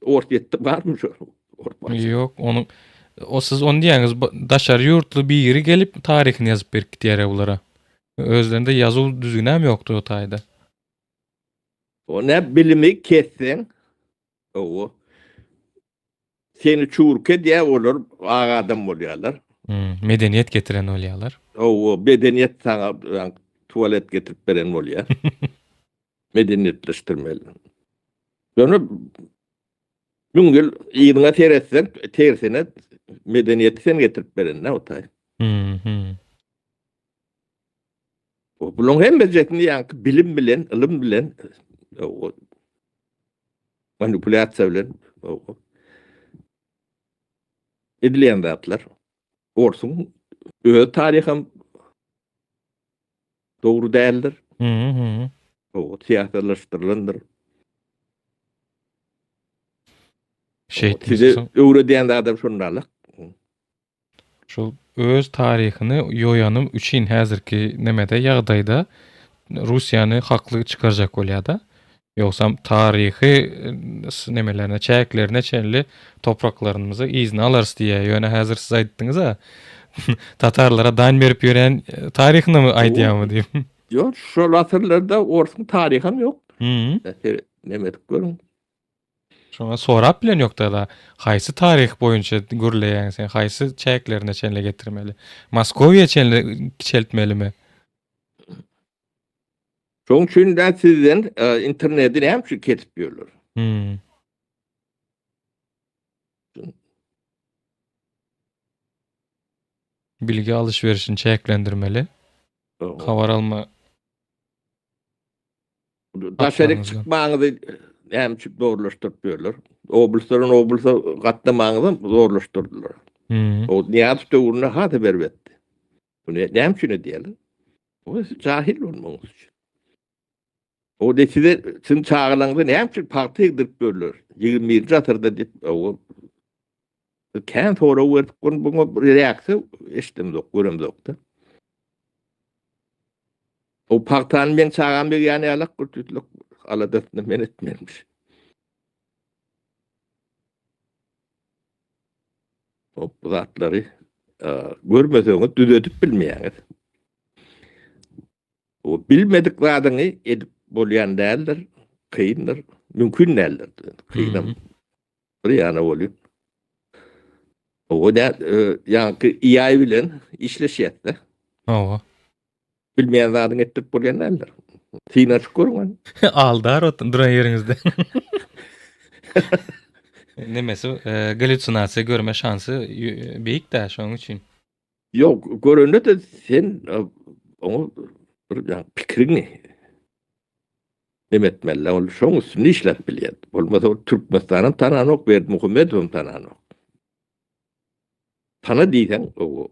Orsýetde barmy şu? Ýok, onuň o siz ony diýýäňiz, daşary ýurtly biri gelip taryhyny ýazyp berip gidýär bulara. Özlerinde ýazuw düzgünem ýokdy o taýda. O ne bilimi kesseň, owo. Seni çurke diýä olar ak adam bolýarlar. Hmm, medeniýet getiren bolýarlar. Owo, medeniýet saňa tualet getirip beren bolýar. Medeniýetleşdirmeli. Ýöne müň ýyl yzyňa seretseň, tersine medeniýeti sen getirip beren-dä o taý. Mhm. Bularyň hemmejesini ýaňky bilim bilen, ylym bilen, manipulýasiýa bilen edilýän zatlar. Orsuň öz taryham dogry däldir. Mhm. O syýasylaşdyrylandyr. Şeýtmese Size öwredýän zadam şondalyk. Şol öz taryhyny ýoýany üçin häzirki nemede ýagdaýda Russiýany hakly çykarjak bolýada. Ýogsam taryhy nemelerine, çäklerine çenli topraklarymyzy yzyna alarys diýýär. Ýöne häzir siz aýtdyňyz-a, tatarlara dan berip ýören taryhyny aýdýarmy diýip. Ýok, şol asyrlarda orsuň taryham ýok. Neme edip görüň. Şoňa sorap bilen ýokda da, haýsy taryh boýunça gürleýäň sen, haýsy çäklerine çenli getirmeli? Moskowiýa çenli kiçeltmelimi? Şoň üçin de sizden e, interneti näme üçin kesip ýörler? Hmm. Bilgi alyş-berişini çäklendirmeli. Habar alma Daşaryk çykmaňyzy näme üçin zorlaşdyryp ýörler? Oblastdan oblasta gatnamaňyzam zorlaşdyrdylar. Hmm. O Nyýazow döwründe has erbetdi. Bu näme üçin edýärler? O siz jahil bolmagyňyz üçin. O de size siziň çagalaryňyza näme üçin pagta egdirip ýörler? 21-nji asyrda diýip, o kän sorag berdik, buňa bir reaksiýa eşidemzok, göremzok-da. O pagtany meň çagam egýän ýalak bir tütlük aladasyny men etmelimiş. O bu zatlary e, görmeseňiz düzedip bilmeýäňiz. O bilmedik zadyňy edip bolýan däldir, kyndyr, mümkin däldir. Kynam bir ýana bolýar. O da e, ýaňky AI bilen işleşýär-de. Hawa. Bilmeýän zadyňy etdirip bolýan däldir. Synanyşyp görüň ony. Aldar otun duran ýeriňizde. Nemesi, e, galýusinasiýa görme şansy beýik dä şonuň üçin. Ýok, görende-de sen e, oňa bir ýa pikiriňi neme etmeli, ol şoň üstünde işläp bilýär. Bolmasa ol Türkmenistanam tananok, Berdimuhamedowam tananok. Tana diýseň, o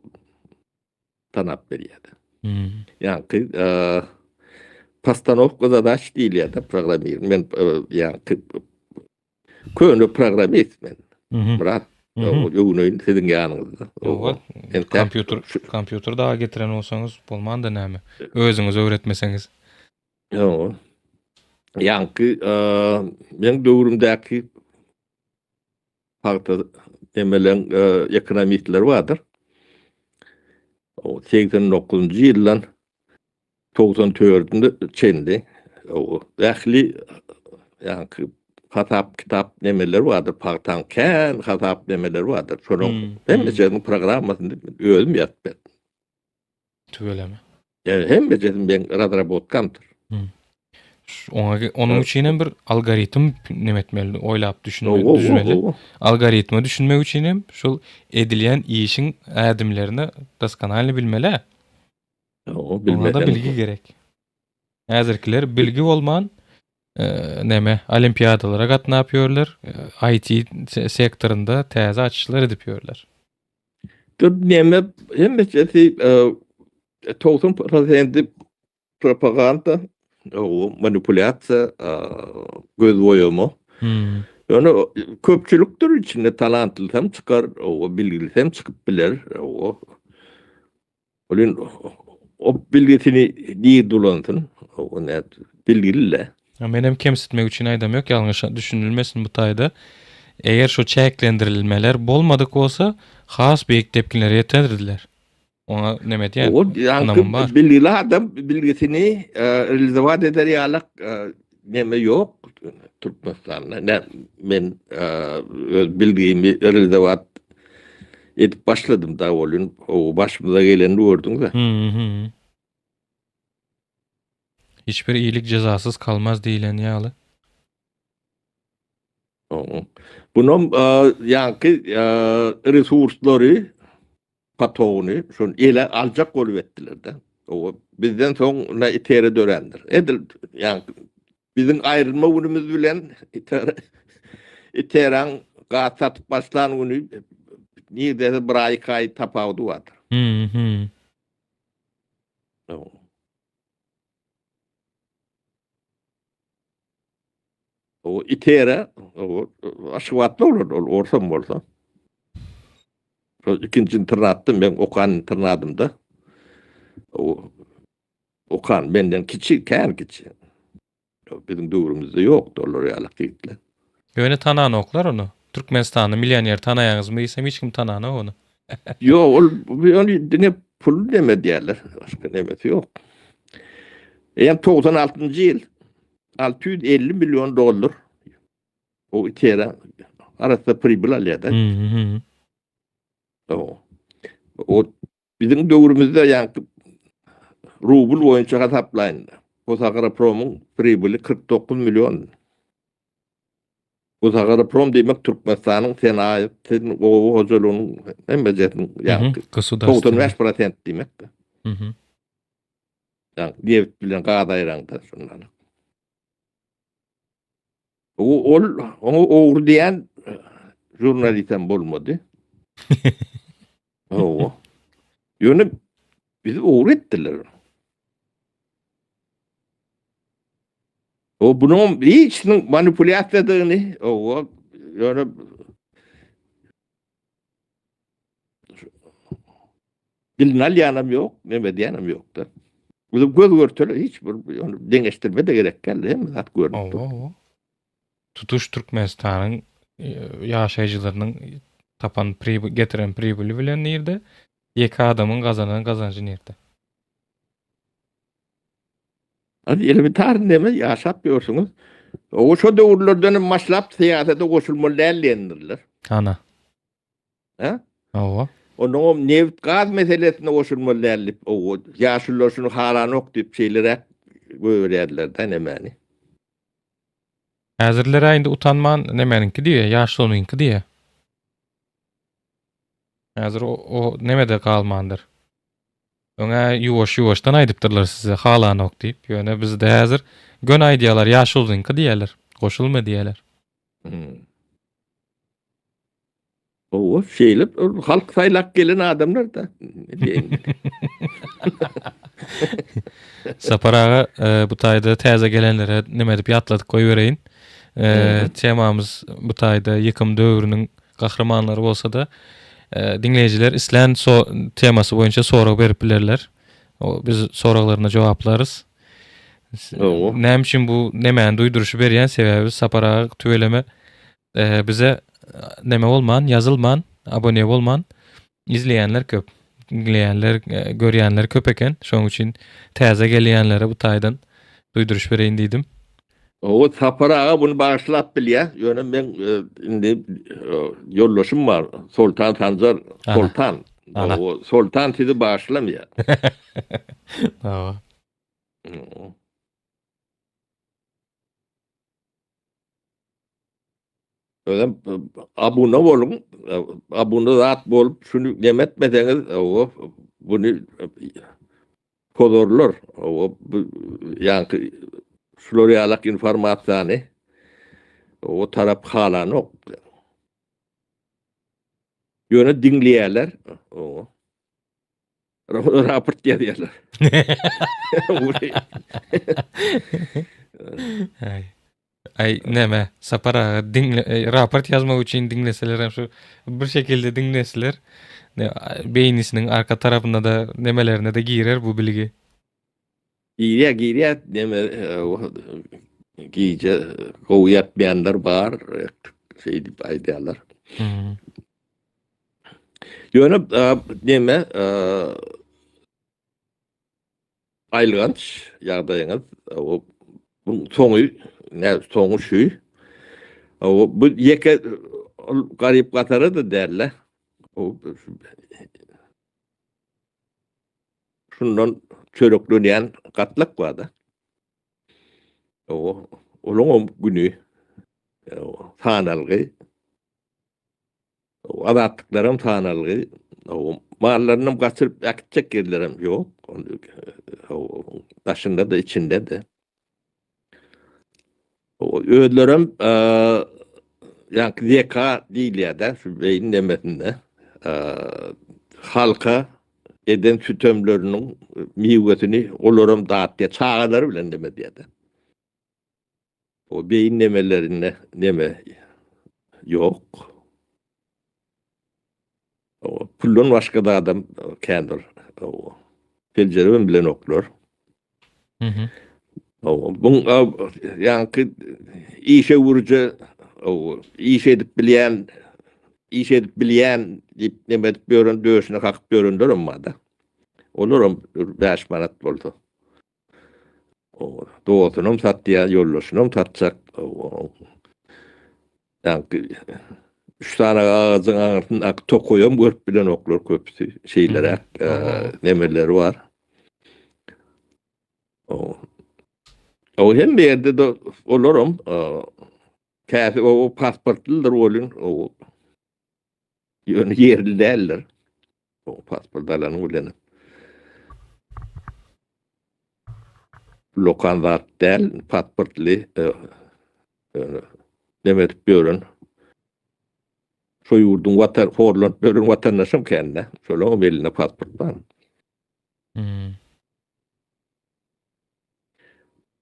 tanap berýär. Hmm. Ýaňky e, postanovka zadaç diýilýär-de programmirligi. Men e, ýaňky köne programmist men. Mhm. Murat, Mhm. öwneýin siziň ýanyňyzda. Ýok, Entäk kompýuter kompýuter dagy getiren bolsaňyz bolmanda näme? Özüňiz öwretmeseňiz. Ýok. Ýaňky e, meň döwrümdäki pagta emelen e, ekonomistler bardyr. O 89-njy ýyldan 94-nde çenli o ähli ýaňky hasap kitap nemeler bardyr, pagtaň kän hasap nemeler bardyr. Şonuň Hmm, hemmesiniň programmasyny özüm ýazyp berdim. Tüweleme. Yani hemmesini meň razrabotkamdyr. Oňa onuň üçin hem bir algoritm neme etmeli, oýlap düşünmeli, Owo, düzmeli. owo. Algoritme düşünmek üçin hem şol edilýän işiň ädimlerini doskonalny bilmeli. Owo, Oňa da bilmeden. bilgi gerek. Häzirkiler bilgi bolman e, neme olimpiadalara gatnap ýörler, e, IT sektorynda täze açyşlar edip ýörler. Dur neme hemmesi e, 90% propaganda, o manipulýasiýa, e, göz boýama. Hmm. Ýöne köpçülikdir içinde talantlysam çykar, o bilgilisem çykyp biler. O Olin o bilgisini nirde ulansyn? O ne bilgili Ya men hem kemsitmek üçin aýdam ýok, ýalňyş düşünilmesin bu taýda. Eger şu çäklendirilmeler bolmadyk bolsa, has beýik tepkilere ýeterdiler. Oňa neme diýen? O ýaňky ynamym bar. bilgili adam bilgisini e, realizować eder ýalak e, neme ýok Türkmenistanda. Ne men e, öz bilgimi realizować edip başladym da olun o başymyza geleni gördüň de. Hı hı. Hiçbir iyilik cezasız kalmaz diýilen ýaly. Oňa. Bunam e, ýaňky e, resurslary patogyny şon ele aljak bolup etdiler de. O bizden soň na itere dörändir. Edil ýaňky biziň aýrylma günümüz bilen itere iteran gaz satyp başlan günü nirde bir ay iki ay tapawudy bardyr. Hı hı. O. O itere o Aşgabatda bolar ol orsam bolsa. Şol ikinji internatda men okan internadymda. O okan benden kiçi, kän kiçi. Bizim döwrümizde ýokdy olar ýaly ýigitler. Ýöne tananoklar ony. Türkmenistanda millioner tanaýaňyzmy diýsem hiç kim tananok ony. Ýok, ol ony diňe pul neme diýerler. Başga nemesi ýok. Eýýäm 96-njy ýyl 650 million dollar o itera arassa pribıl alýar da. Hı hı. O, o bizim döwrümizde ýaňky rubl boýunça hasaplaýyn. Posagrapromyň pribyly 49 million. Gusagroprom diýmek Türkmenistanyň senagat, oba hojalygynyň hemmejesiniň ýa 95% diýmek. Mhm. Ýa neft bilen gaz aýraňda şundan. O ol oňa ogry diýen žurnalistem bolmady. Hawa. Ýöne bizi ogry etdiler. O bunuň hiçiniň manipulýasiýadygyny, o ýöne dilini alýanam ýok, neme diýenem ýok-da. Bu göz görtele hiç bir ýöne deňeşdirme de gerek däl, hemme zat görünip dur. Hawa. Tutuş Türkmenistanyň e, ýaşaýjylarynyň tapan pribyl getiren pribyly bilen nirde? Ýeke adamyň gazanan gazanjy nirde? Hadi elementar neme ýaşap ýörsüňiz. O şo döwürlerden hem başlap syýasata goşulmaly däl diýendirler. Ana. Ha? Hawa. Ondan hem neft gaz meselesine goşulmaly däl diýip, o ýaşulular şuny halanok diýip şeýleräk goýberýärler da nemäni. Häzirler indi utanman nemäniňki diýýär, ýaşulunyňky diýýär. Häzir o, o nemede galmandyr. Öňä ýuwaş-ýuwaşdan aýdypdyrlar size halanok diýip. Ýöne bizde häzir göni aýdýarlar, ýaşulunyňky diýýärler. Goşulma diýýärler. Hmm. Owa, şeýle halk saýlap gelen adamlar da. Sapar aga, e, bu taýda täze gelenlere nime edip ýatladyp goýbereýin. E, temamyz bu taýda ýykym döwrüniň gahrymanlary bolsa-da, e, diňleýjiler islän so temasy boýunça sorag berip bilerler. O, biz soraglaryna jogaplarys. Näme üçin bu nemäni duýduryşy berýän sebäbi Sapar aga tüweleme e, bize neme bolman, ýazylman, abone bolman izleýänler köp. Diňleýänler, e, görýänler köp eken. Şonuň üçin täze gelýänlere bu taýdan duýduryş bereýin diýdim. O Sapar aga bunu bagyşlap bilýär. Ýöne men e, indi e, ýoldaşym bar. Soltan Sanjar, Soltan. O Soltan sizi bagyşlamaýar. Hawa. Özem abuna boluň, abuna zat bolup şuny neme etmeseňiz, o bunu pozarlar. O bu ýaňky şular ýalak informasiýany o tarap halanok. Ýöne diňleýärler. O raport ýazýarlar. Aý. Aý näme Sapar aga diňle e, raport ýazmak üçin diňleseler hem şu bir şekilde diňleseler ne, beýnisiniň arka tarapynda da nemelerine de girer bu bilgi. Girýär, girýär, neme e, gije gowy ýatmaýanlar bar, şeý diýip aýdýarlar. Hmm. Ýöne e, neme e, Aýylganç ýagdaýyňyz o bu soňy ne soňy şu. O bu ýeke ol garyp gatara da däl-le. O şundan çöreklenýän gatlak bar-da. O olaň güni sanalgy. Azatlyklaram sanalgy. Mallarynam gaçyryp äkitjek ýerlerem ýok. Daşynda-da, içinde-de. Özlerem ýaňky zeka diýilýär-de, şu beýin nemesinde halka eden sütemleriniň miwesini olaram datýar, çagalary bilen neme edýär-de. O beýin nemelerinde neme ýok. O puldan başga da adam kändir. O seljeribem bilenoklar. Mhm. O bu ýaňky işe wurja o iş edip bilýän iş edip bilýän diýip neme edip ýören döşüne kakyp ýörenlerem bar-da. Olaram 5 manat bolsa. Dostunam satýar, ýoldaşynam satjak. Ýaňky üç sany agajyň aňyrsyndaky tokaýam görüp bilenoklar köpüsi. Şeýleräk nemeleri bar. O hemme ýerde-de olaram. Käsi o pasportlydyr welin, o ýöne ýerli däldir. O pasport alanyň bilen. Lokan zat däl, pasportly ýöne neme edip ýören. Şo ýurduň watan horlanyp ýören watandaşam kän-dä. Şolaňam elinde pasport bar. Hmm.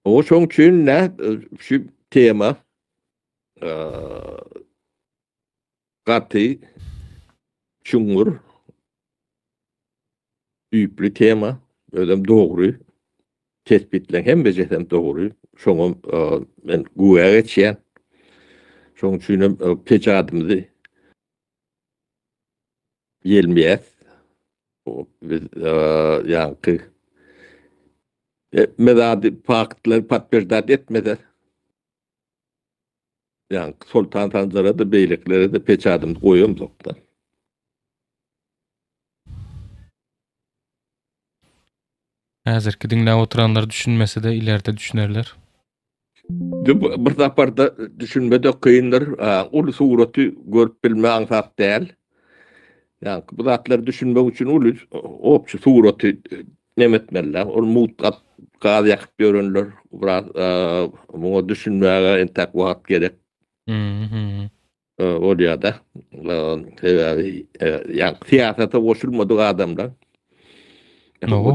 O şoň üçin nä şu tema gaty çuňňur düýpli tema, özem dogry tespitleň hemmejesem dogry. Şoňa men güwä geçýän. Şoň üçin hem pejadymyzy ýelmeýäs. Biz ýaňky hemme zady faktlary podtwерждать etmese ýaňky Soltan Sanjara-da beýlekilere-de peçadymyzy goýamzok-da. Häzirki diňläp oturanlar düşünmese-de ileride düşünerler. Bir saparda düşünme-de kyndyr. Uly suraty görüp bilme aňsat däl. Ýa bu zatlary düşünmek üçin uly obşi suraty neme etmeli. Ol mugt gaz ýakyp ýörenler biraz muňa düşünmäge entäk wagt gerek. Bolýar-da. Sebäbi ýa syýasata goşulmadyk adamlar.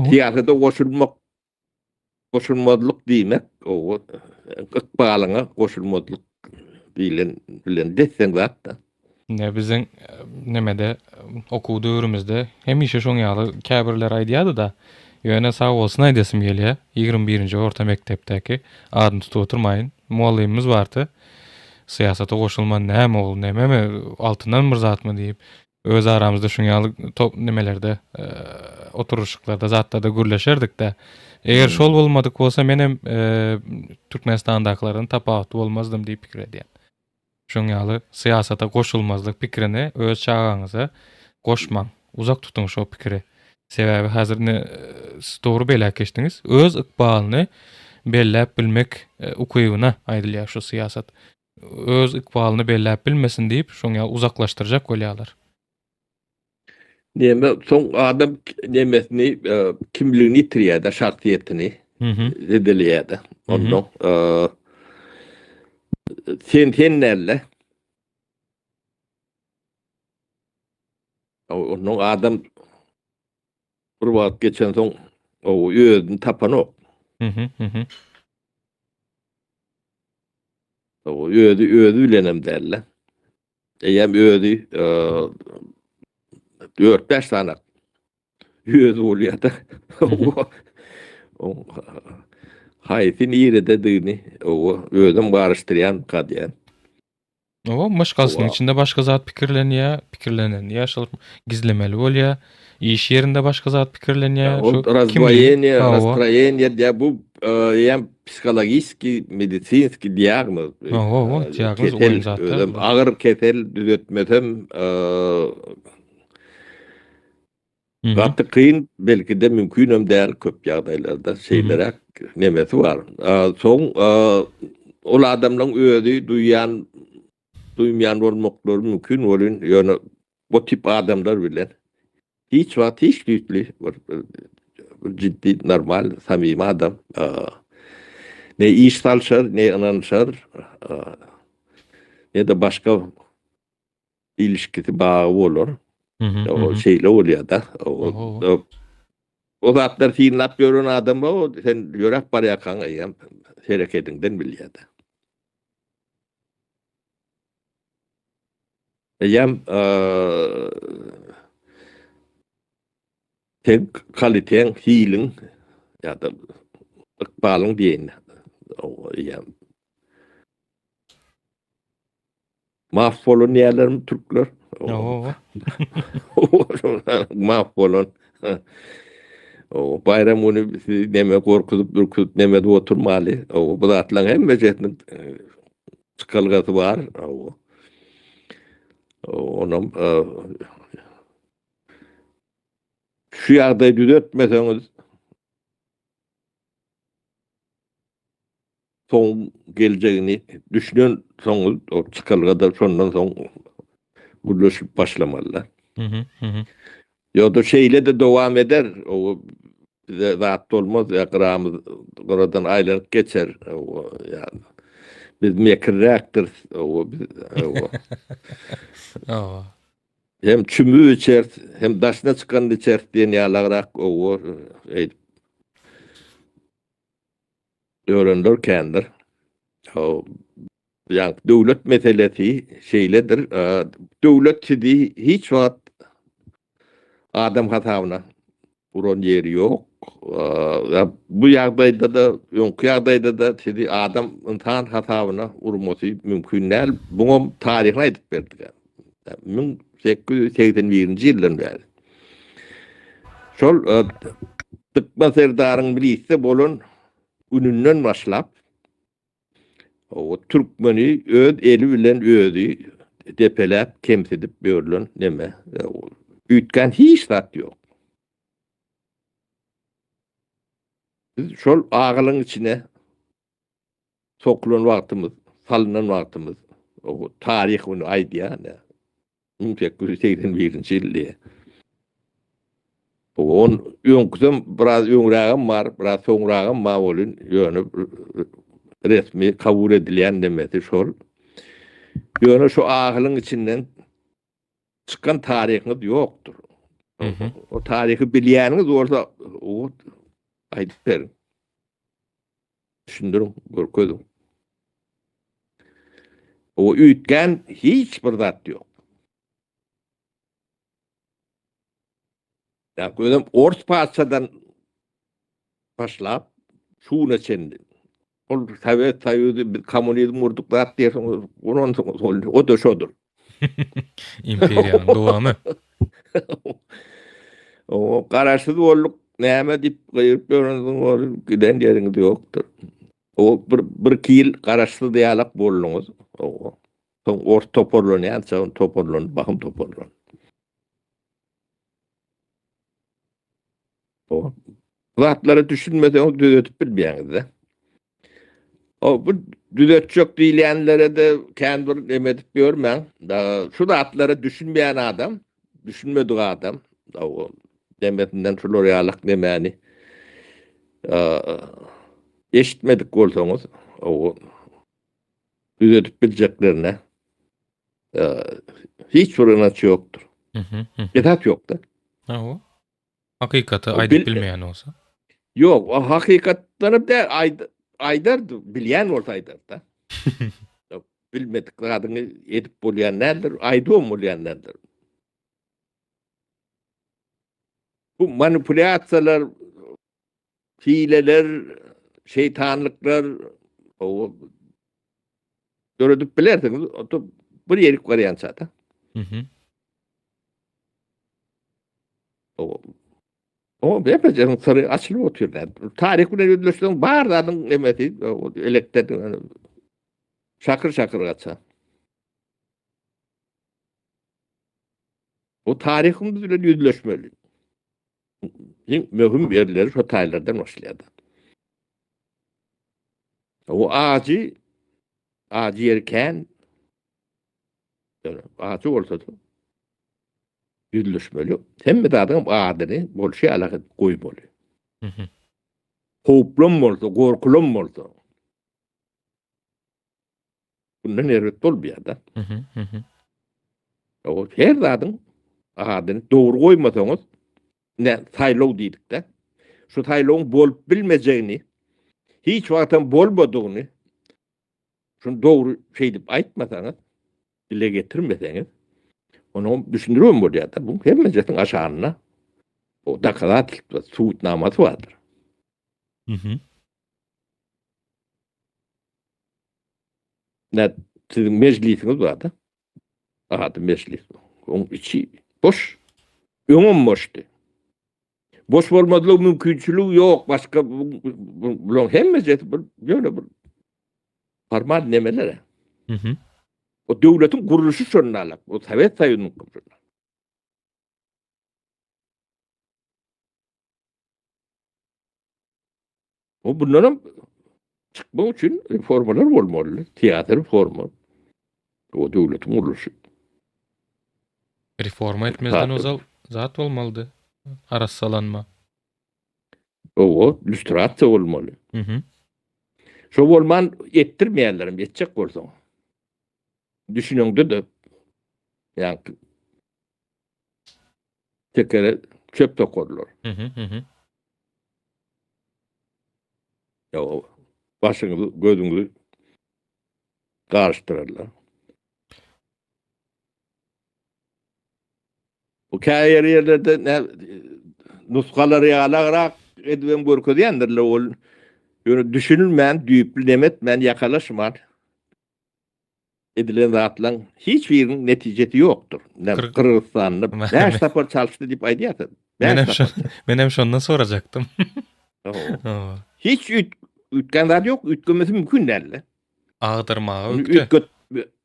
Syýasata goşulmak Goşulmazlyk diýmek, o ykbalyňa goşulmazlyk diýlen bilen desseň zat-da. Ine biziň nemede okuw döwrümizde hemişe şoň ýaly käbirler aýdýardy-da. Ýöne sag bolsun aýdasym gelýär. 21-nji orta mekdepdäki adyny tutup oturmaýyn. Mugallymymyz bardy. Syýasata goşulman näme ol, nememi, altyndan bir zatmy diýip. Öz aramyzda şuň ýaly top nimelerde, oturyşyklarda, zatlarda gürleşerdik-de. Eger şol bolmadyk bolsa, menem Türkmenistandakylardan tapawutly bolmazdym diýip pikir edýän. Şuň ýaly syýasata goşulmazlyk pikirini öz çagaňyza goşmaň. Uzak tutuň şo pikiri. Sebäbi häzir ine siz dogry belläp geçdiňiz. Öz ykbalyny belläp bilmek ukybyna aýdylýar şu syýasat. öz ykbalyny belläp bilmesin diýip, şoň ýaly uzaklaşdyrjak bolýarlar. Neme, soň adam nemesini, e, kimligini ýitirýär-de, şahsyýetini zedeleýär-de. Ondan e, sen sen däl-de. Ondan adam bir wagt geçensoň o özüni tapanok. Mhm, mhm. O özi özi bilenem däl-de. Eýýäm özi 4-5 sany özi bolýar-da. O haýsy nirededigini o özüm garyşdyrýan diýýän. Oba maşgalasynyň içinde başga zat pikirlenýär, pikirlenen ýa şol gizlemeli bolýar. Iş ýerinde başga zat pikirlenýär. Ol razdvoýeniýe, rastroýeniýe diýä bu ýa psihologiski, medisinski diagnoz. Hawa, diagnoz oýun zatlar. Agyr kesel düzetmesem Gaty kyn, belki-de mümkinem däl köp ýagdaýlarda şeýleräk nemesi bar. Soň ol adamlaryň özi duýýan, duýmaýan bolmaklary mümkin welin, ýöne bu tip adamlar bilen hiç wagt hiç düýpli bir ciddi, normal, samimi adam ne iş salşar, ne ynanyşar, ne-de başga ilişkisi bagy bolar. O şeýle bolýar-da. O zatlar synlap ýören adam o sen ýöräp barýarkaň eýýäm herekediňden bilýär-de. Eýýäm sen kaliteň, hiliň ýa-da ykbalyň diýeýin. Eýýäm Maf bolan diýerlermi türkler? Ýok. Maf bolan. O bayram günü sizi neme gorkuzyp ürküzüp neme edip oturmaly. O bu zatlaryň hemmejesiniň e, çykalgasy bar. O onam e, şu ýagdaýy düzetmeseňiz. Soň geljegini düşünen soň o çykalga-da şondan soň gürleşip başlamalylar. Ýogsa şeýle-de dowam eder. O bize zat bolmaz ýa gyramyz gyradan aýlanyp geçer. O ýa biz mekirräkdiris. O biz o. Hem çümüp içeris, hem daşyna çykanyny içeris diýen ýalagrak o eýdip Örenler kändir. Ýa döwlet meselesi şeýledir. Döwlet sizi hiç wagt adam hasabyna uran ýeri ýok. Bu ýagdaýda-da, öňki ýagdaýda-da sizi adam, ynsan hasabyna urmasy mümkin däl. Buňam taryhyny aýdyp berdik. 1881-nji ýyldan bäri. Şol Dykma serdaryň milisde bolan gününden başlap, o türkmeni öz eli bilen özi depeläp, kemsidip ýörlen neme. Üýtgän hiç zat ýok. Biz şol agylyň içine sokulan wagtymyz, salynan wagtymyz, o taryh muny aýdýar, 1881-nji ýyl diýýär. On öňküsem biraz öňrägem bar, biraz soňragam bar welin, ýöne resmi kabul edilýän nemesi şol. Ýöne şu ahylyň içinden çykan taryhyňyz ýokdur. O taryhy bilýäniňiz bolsa, o aýdyp beriň. Düşündiriň, görkeziň. O üýtgän hiç bir zat ýok. Ýa özem ors patyşadan başlap şu güne çenli. Ol Sowet Soýuzy biz kommunizm gurduk zat diýersiňiz, guransyňyz ol o-da şodur. Imperiýanyň dowamy. O garaşsyz bolduk näme diýip gygyryp ýörensiň ol giden ýeriňiz ýokdur. O bir bir iki ýyl garaşsyz ýalak bolduňyz. O soň ors toparlanýança toparlanyp bahym toparlan. O zatlara düşünmeseňiz düzetip bilmeýäňiz-de. O bu düzetjek diýilýänlere-de kän bir neme edip ýörmäň. Şu zatlara düşünmeýän adam, düşünmedik adam, o demesinden şular ýalak nemäni eşitmedik bolsaňyz, o düzedip biljeklerine hiç bir ynanç ýokdur. Esas ýok-da. Hawa. Hakykaty aýdyp bilmeýän bolsa. Ýok, o hakykatdanam däl, aýdardy, bilýän bolsa aýdardy. Bilmedik zadyňy edip bolýan däldir, aýdybam bolýan däldir. Bu manipulýasiýalar, hileler, şeýtanlyklar o döredip bilersiňiz, o bir ýerik barýança-da. Mhm. O O BPC-niň syry açylyp otyr. Taryh bilen ýüzleşseň bar zadyň nemesi elekden şakyr-şakyr gaçar. Bu taryhymyz bilen ýüzleşmeli. Iň möhüm ýerleri şo taýlardan başlaýar. O ajy ajy ýeri kän. Ajy bolsa-da ýüzleşmeli. Hemme zadyň adyny bolşy ýaly edip goýmaly. Howplam bolsa, gorkulam bolsa. Bundan erbet bolmaýar-da. O her zadyň adyny dogry goýmasaňyz, ne saýlaw diýdik-de. Şu saýlawyň bolup bilmejegini, hiç wagtam bolmadygyny şuny dogry şeýdip aýtmasaňyz, dile getirmeseňiz, onuň düşündiribem bolýar-da. Bu hemmejesiniň aşagynda o dokazatelstwo, subutnamasy bardyr. Nä siziň mejlisiňiz bar-da. Ady mejlis. Oň içi boş. Öňem boşdy. Boş bolmazlyk mümkinçiligi ýok. Başga bularyň hemmejesi bir ýöne bir formal nemeler. Mhm. O döwletiň gurluşy şonda alak. O Sowet Soýuzynyň şonda. O bundanam Çykmak üçin reformalar bolmaly, syýasy reforma. O döwletiň gurluşy. Reforma etmezden ozal zat bolmalydy. Arassalanma. Owa, lýustrasiýa bolmaly. Mhm. Şo bolman etdirmeýärlerem, etjek bolsaň. Düşüneňde-de ýaňky tekere çöp sokarlar. Mhm, mhm. Ýa başyňyzy, gözüňizi garyşdyrarlar. Bu käýer ýerlerde nä nusgalary ýalagrak edibem görkezýändirler ol. Ýöne düşünilmän, düýpli neme etmän, ýakalaşman edilen zatlaryň hiç biriniň netijesi ýokdur. Gyrgyzystanda 5 sapar çalyşdy diýip aýdýarsyň. Menem şo, menem şondan sorajakdym. Hiç üýtgän zat ýok, üýtgemesi mümkin däl. Agdyrmaga ökde. Üýtget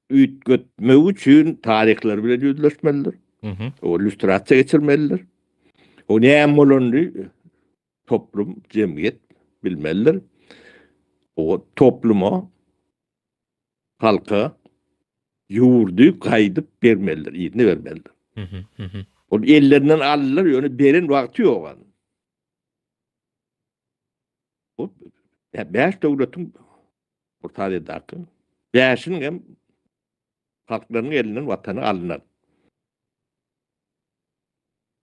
üýtgetmek üçin taryhlar bilen ýüzleşmelidir. O lýustrasiýa geçirmelidir. O näme bolanyny toplum, jemgyýet bilmelidir. O topluma, halka ýurdy gaýdyp bermelidir, yzyna bermelidir. Ol ellerinden aldylar, ýöne beren wagty ýok. Bu 5 döwletiň Orta Aziýadaky bäşiniň hem halklarynyň elinden watany alyndan.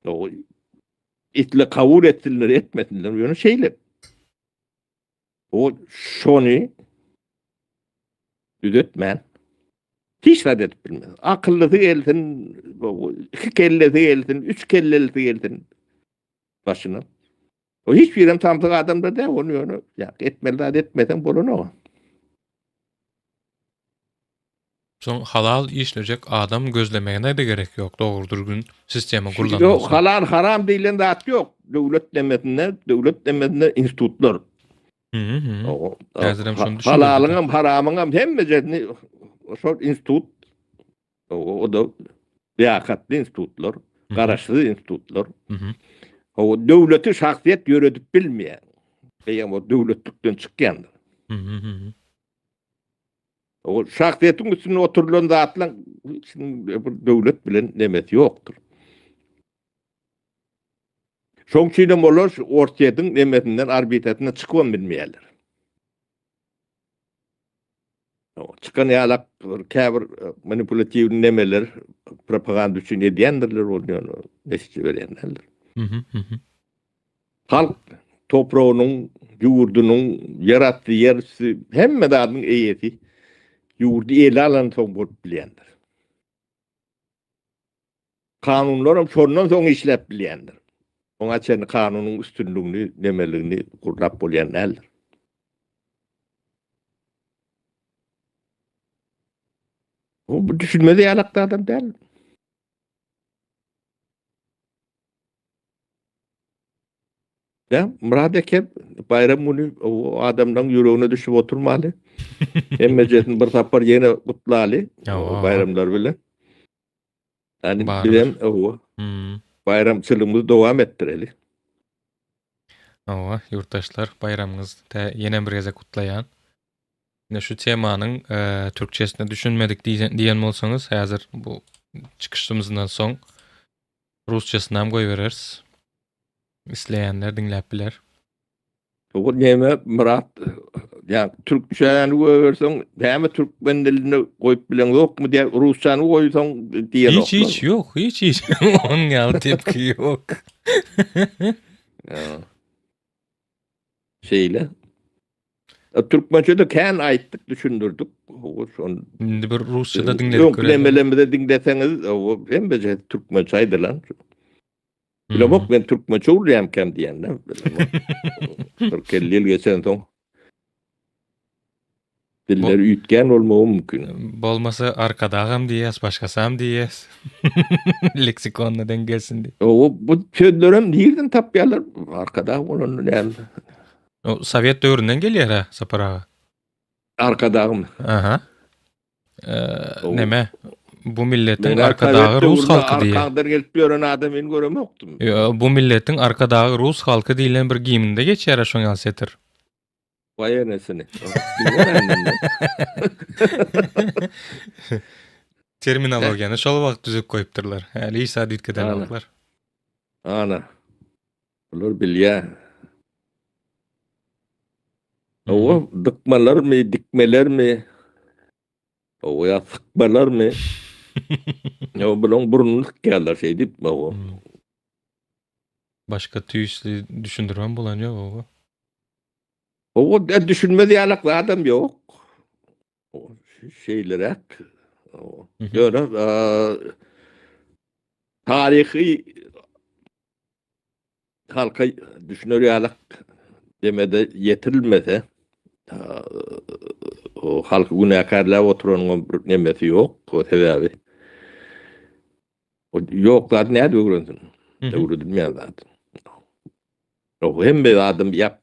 O isle kabul etsinler, etmesinler, ýöne şeýle. O şony düzetmän hiç zat edip bilmez. Akyllysy gelsin, iki kellesi gelsin, üç kellelisi gelsin başyna. O hiç birem samsyk adamlar däl, ony ýöne ýa etmeli zat etmeseň bolanok. Soň halal işlejek adam gözlemegine-de gerek ýok, dogry dürgün sistema gurlandan Ýok, soň. halal haram diýlen zat ýok. Döwlet demesinde, döwlet demesinde institutlar. Häzirem şony düşündirdi. Halalyňam, haramyňam hemmejesini şol institut O-da liyakatly institutlar, garaşsyz institutlar. O döwleti şahsyýet ýöredip bilmeýär. Eýýäm o döwletlikden çykýandyr. O şahsyýetiň üstünde oturylan zatlaryň bir döwlet bilen nemesi ýokdur. Şoň üçin hem olar Orsýetiň nemesinden, orbitasyndan çykybam bilmeýärler. Çykan ýalak käbir manipulatiw nemeler propaganda üçin edýändirler ol ýöne netije berýän däldir. Halk topragynyň, ýurdunyň, ýerasty, ýerüsti hemme zadyň eýesi ýurdy ele alansoň bolup bilýändir. Kanunlaram şondan soň işläp bilýändir. Oňa çenli kanunyň üstünligini, nemeligini gurnap bolýan däldir. Bu düşünmez ýalak adam däl. Ya Murat eke bayram günü o adamlaryň ýüregine düşüp oturmaly. Hemmejesini bir sapar ýene gutlaly baýramlar bilen. Yani bizem owa. Hmm. Baýramçylygymyzy dowam etdireli. Owa, ýurtdaşlar, baýramyňyz tä ýene bir gezek gutlaýan. Ine şu temanyň e, türkçesine düşünmedik diýen bolsaňyz, häzir bu çykyşymyzdan soň rusçasyny hem goýbereris. Isleýänler diňläp biler. Bu näme Myrat ýa türkçäni goýberseň näme türkmen dilinde goýup bileňzokmy diýä rusçany goýsaň diýenoklar. Hiç hiç ýok hiç hiç onuň ýaly tepki ýok. Şeýle. Türkmençe-de kän aýtdyk, düşündirdik. Şon Indi bir rusçada diňledik görelim. Öňkilemelerimizi diňleseňiz, hemmeje türkmençe aýdylan. Bilemok men türkmençe urýamkam diýende. 40-50 ýyl geçensoň diller üýtgän bolmagy mümkin. Bolmasa arkadagam diýýäs, başgasam diýýäs. Leksikonda deň gelsin diýip. O bu sözlerem nirden tapýarlar? Arkadag bolanda näme? O sowet döwründen gelýär ha, Sapar aga. Arkadagmy? Aha. Neme? Bu milletiň arkadagy rus halky diýýär. Arkaňdan gelip ýören adam men göremokdym. Ýo, bu milletiň arkadagy rus halky diýlen bir gimnde geçýär şoň ýaly setir. Vay enesini. Bilmedim. Terminologiýany şol wagt düzüp goýupdyrlar. Häli hiç zat üýtgedenoklar. Ana. Bular bilýär. Owa, dykmalarmy, dikmelermi? Owa, ýa sykmalarmy? Ýa bulaň burnuny sykýarlar şeý diýip, owa. Başga tüýsli düşündirmem bolan ýok, owa. Owa, düşünmez ýalak zadam ýok. Şeýleräk. Ýöne taryhy halka düşüner ýalak demede ýetirilmese, o halky günäkärläp oturanyň bir nemesi ýok, o sebäbi. O ýok zat nädip öwrensin? Öwredilmeýän zat. O hemme adam ýap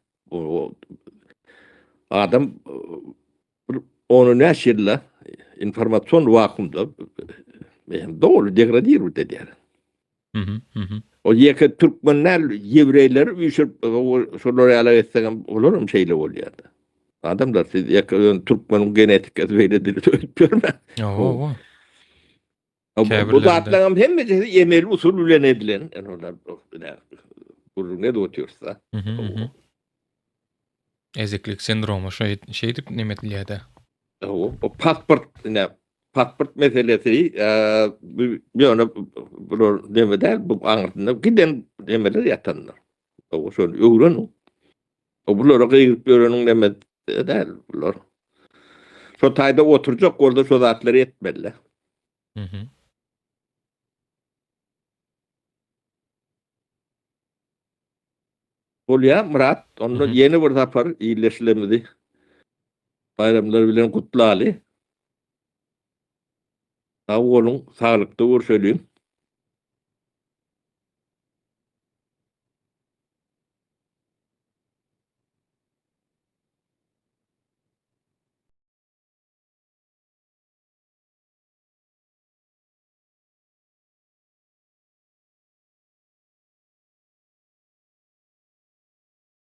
adam bir onu näçe ýylda informasion wakuumda hem doly degradirowat edýär. O ýeke türkmen däl, ýewreýler üýşüp şolar ýaly etseňem olar hem şeýle bolýar. Adamlar siz ýeke türkmeniň genetikasy beýle diýip öýüp ýörmäň. Hawa. Bu zatlaryň hemmesi emeli usul bilen edilen. Yani olar gürrüň edip otyrsa. Eziklik sindromy şo şeýdip neme edilýär-de. O pasport ne pasport meselesi bu ýöne bular neme däl bu aňyrsynda giden nemeler ýatanlar. O şony öwreniň. O bulara gygyryp ýöreniň neme däl bular. Şo taýda oturjak bolsa şo zatlary etmeli. Mhm. Bolýar Myrat, onda ýene bir sapar ildeşlerimizi baýramlar bilen gutlaly. Sag boluň, saglykda görşeliň.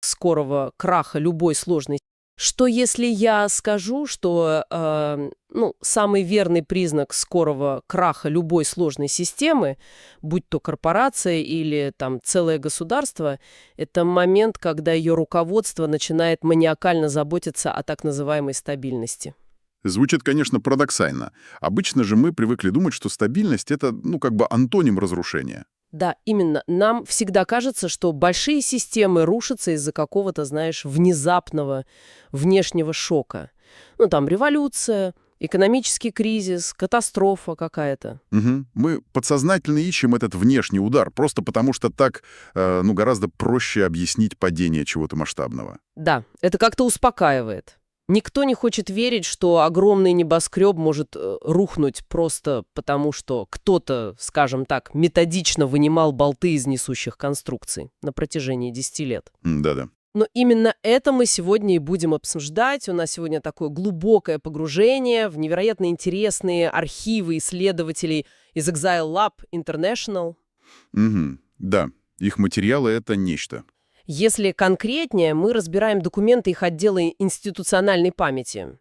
Скорого краха любой сложной. Что если я скажу, что э, ну, самый верный признак скорого краха любой сложной системы, будь то корпорация или там целое государство, это момент, когда ее руководство начинает маниакально заботиться о так называемой стабильности. Звучит, конечно, парадоксально. Обычно же мы привыкли думать, что стабильность — это, ну, как бы антоним разрушения. Да, именно. Нам всегда кажется, что большие системы рушатся из-за какого-то, знаешь, внезапного внешнего шока. Ну, там революция, экономический кризис, катастрофа какая-то. Угу. Мы подсознательно ищем этот внешний удар, просто потому что так, э, ну, гораздо проще объяснить падение чего-то масштабного. Да, это как-то успокаивает. Никто не хочет верить, что огромный небоскреб может рухнуть просто потому, что кто-то, скажем так, методично вынимал болты из несущих конструкций на протяжении 10 лет. Да-да. Но именно это мы сегодня и будем обсуждать. У нас сегодня такое глубокое погружение в невероятно интересные архивы исследователей из Exile Lab International. Угу. Да, их материалы — это нечто. Если конкретнее, мы разбираем документы их отдела институциональной памяти.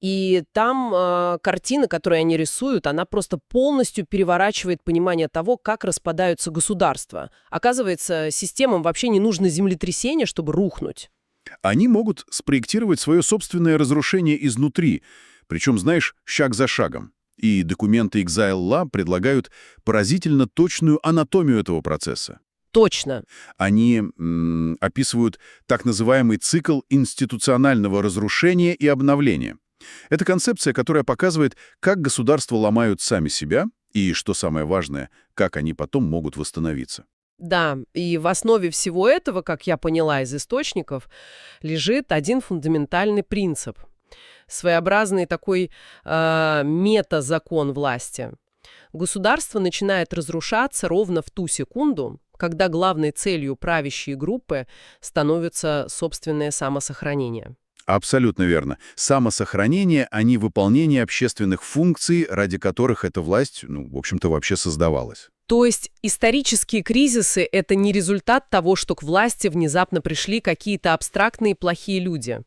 И там э, картина, которую они рисуют, она просто полностью переворачивает понимание того, как распадаются государства. Оказывается, системам вообще не нужно землетрясение, чтобы рухнуть. Они могут спроектировать свое собственное разрушение изнутри, причем, знаешь, шаг за шагом. И документы Exile Lab предлагают поразительно точную анатомию этого процесса. Точно. Они описывают так называемый цикл институционального разрушения и обновления. Это концепция, которая показывает, как государства ломают сами себя и, что самое важное, как они потом могут восстановиться. Да, и в основе всего этого, как я поняла из источников, лежит один фундаментальный принцип. Своеобразный такой э, мета-закон власти. Государство начинает разрушаться ровно в ту секунду, когда главной целью правящей группы становится собственное самосохранение. Абсолютно верно. Самосохранение, а не выполнение общественных функций, ради которых эта власть, ну, в общем-то, вообще создавалась. То есть исторические кризисы – это не результат того, что к власти внезапно пришли какие-то абстрактные плохие люди.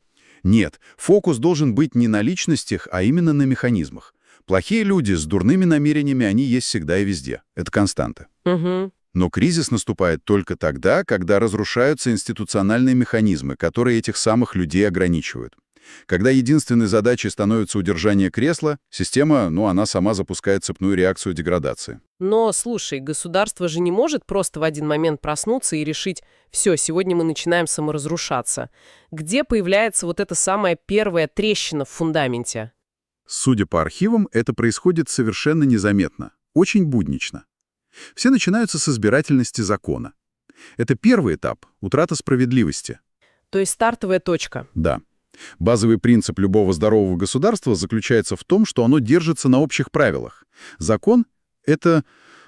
Нет, фокус должен быть не на личностях, а именно на механизмах. Плохие люди с дурными намерениями, они есть всегда и везде. Это константа. Угу. Но кризис наступает только тогда, когда разрушаются институциональные механизмы, которые этих самых людей ограничивают. Когда единственной задачей становится удержание кресла, система, ну, она сама запускает цепную реакцию деградации. Но, слушай, государство же не может просто в один момент проснуться и решить, все, сегодня мы начинаем саморазрушаться. Где появляется вот эта самая первая трещина в фундаменте? Судя по архивам, это происходит совершенно незаметно, очень буднично. Все начинаются с избирательности закона. Это первый этап – утрата справедливости. То есть стартовая точка. Да. Базовый принцип любого здорового государства заключается в том, что оно держится на общих правилах. Закон — это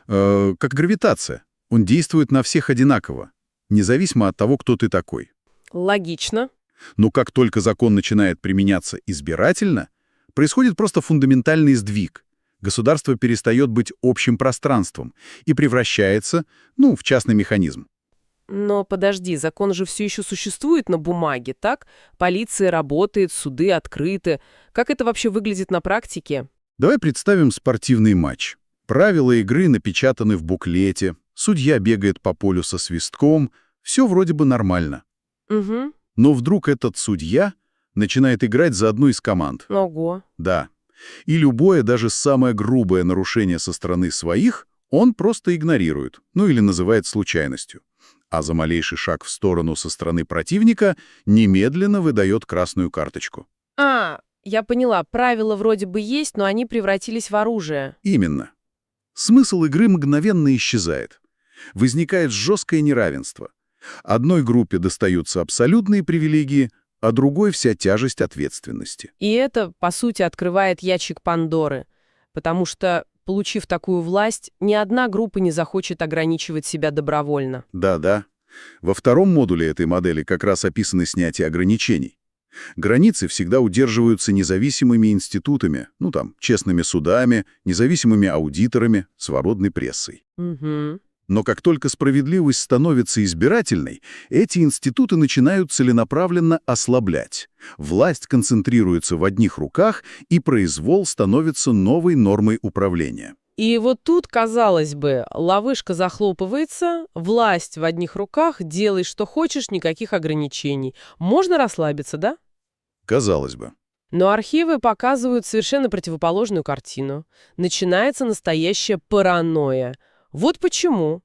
э, как гравитация. Он действует на всех одинаково, независимо от того, кто ты такой. Логично. Но как только закон начинает применяться избирательно, происходит просто фундаментальный сдвиг. Государство перестает быть общим пространством и превращается, ну, в частный механизм. Но подожди, закон же все еще существует на бумаге, так? Полиция работает, суды открыты. Как это вообще выглядит на практике? Давай представим спортивный матч. Правила игры напечатаны в буклете, судья бегает по полю со свистком, все вроде бы нормально. Угу. Но вдруг этот судья начинает играть за одну из команд. Ого. Да. И любое, даже самое грубое нарушение со стороны своих он просто игнорирует, ну или называет случайностью. А за малейший шаг в сторону со стороны противника немедленно выдает красную карточку. А, я поняла, правила вроде бы есть, но они превратились в оружие. Именно. Смысл игры мгновенно исчезает. Возникает жесткое неравенство. Одной группе достаются абсолютные привилегии, а другой вся тяжесть ответственности. И это, по сути, открывает ящик Пандоры, потому что, получив такую власть, ни одна группа не захочет ограничивать себя добровольно. Да-да. Во втором модуле этой модели как раз описаны снятие ограничений. Границы всегда удерживаются независимыми институтами, ну там, честными судами, независимыми аудиторами, свободной прессой. Угу. Но как только справедливость становится избирательной, эти институты начинают целенаправленно ослаблять. Власть концентрируется в одних руках, и произвол становится новой нормой управления. И вот тут, казалось бы, ловышка захлопывается, власть в одних руках, делай что хочешь, никаких ограничений. Можно расслабиться, да? Казалось бы. Но архивы показывают совершенно противоположную картину. Начинается настоящая паранойя. Вот почему.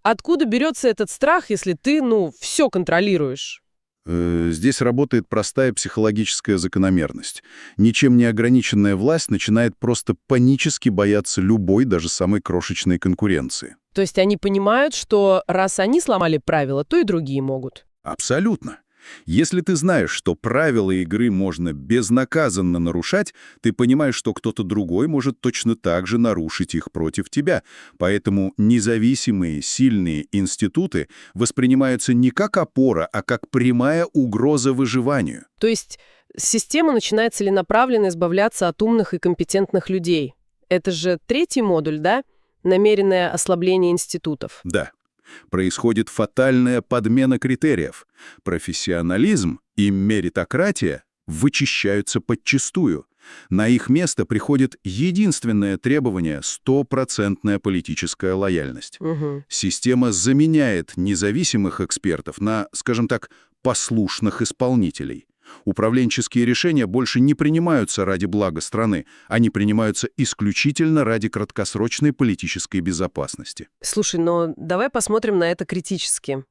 Откуда берется этот страх, если ты, ну, все контролируешь? Э, Здесь работает простая психологическая закономерность. Ничем не ограниченная власть начинает просто панически бояться любой, даже самой крошечной конкуренции. То есть они понимают, что раз они сломали правила, то и другие могут. Абсолютно. Если ты знаешь, что правила игры можно безнаказанно нарушать, ты понимаешь, что кто-то другой может точно так же нарушить их против тебя. Поэтому независимые, сильные институты воспринимаются не как опора, а как прямая угроза выживанию. То есть система начинает целенаправленно избавляться от умных и компетентных людей. Это же третий модуль, да? Намеренное ослабление институтов. Да. Происходит фатальная подмена критериев. Профессионализм и меритократия вычищаются подчистую. На их место приходит единственное требование – стопроцентная политическая лояльность. Угу. Система заменяет независимых экспертов на, скажем так, послушных исполнителей. Управленческие решения больше не принимаются ради блага страны, они принимаются исключительно ради краткосрочной политической безопасности. Слушай, но давай посмотрим на это критически.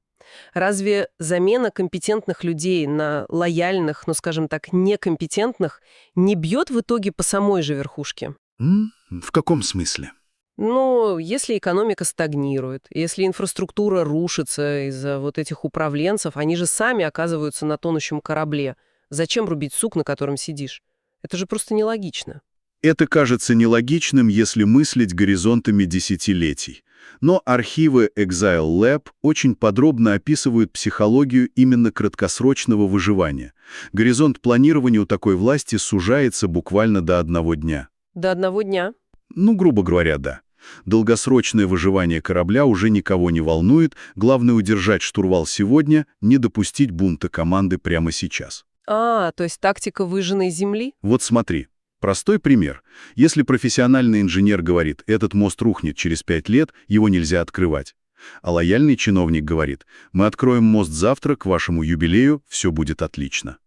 Разве замена компетентных людей на лояльных, ну, скажем так, некомпетентных не бьет в итоге по самой же верхушке? В каком смысле? Ну, если экономика стагнирует, если инфраструктура рушится из-за вот этих управленцев, они же сами оказываются на тонущем корабле. Зачем рубить сук, на котором сидишь? Это же просто нелогично. Это кажется нелогичным, если мыслить горизонтами десятилетий. Но архивы Exile Lab очень подробно описывают психологию именно краткосрочного выживания. Горизонт планирования у такой власти сужается буквально до одного дня. До одного дня. Ну, грубо говоря, да. Долгосрочное выживание корабля уже никого не волнует, главное удержать штурвал сегодня, не допустить бунта команды прямо сейчас. А, то есть тактика выжженной земли? Вот смотри, простой пример. Если профессиональный инженер говорит, этот мост рухнет через 5 лет, его нельзя открывать. А лояльный чиновник говорит, мы откроем мост завтра к вашему юбилею, все будет отлично.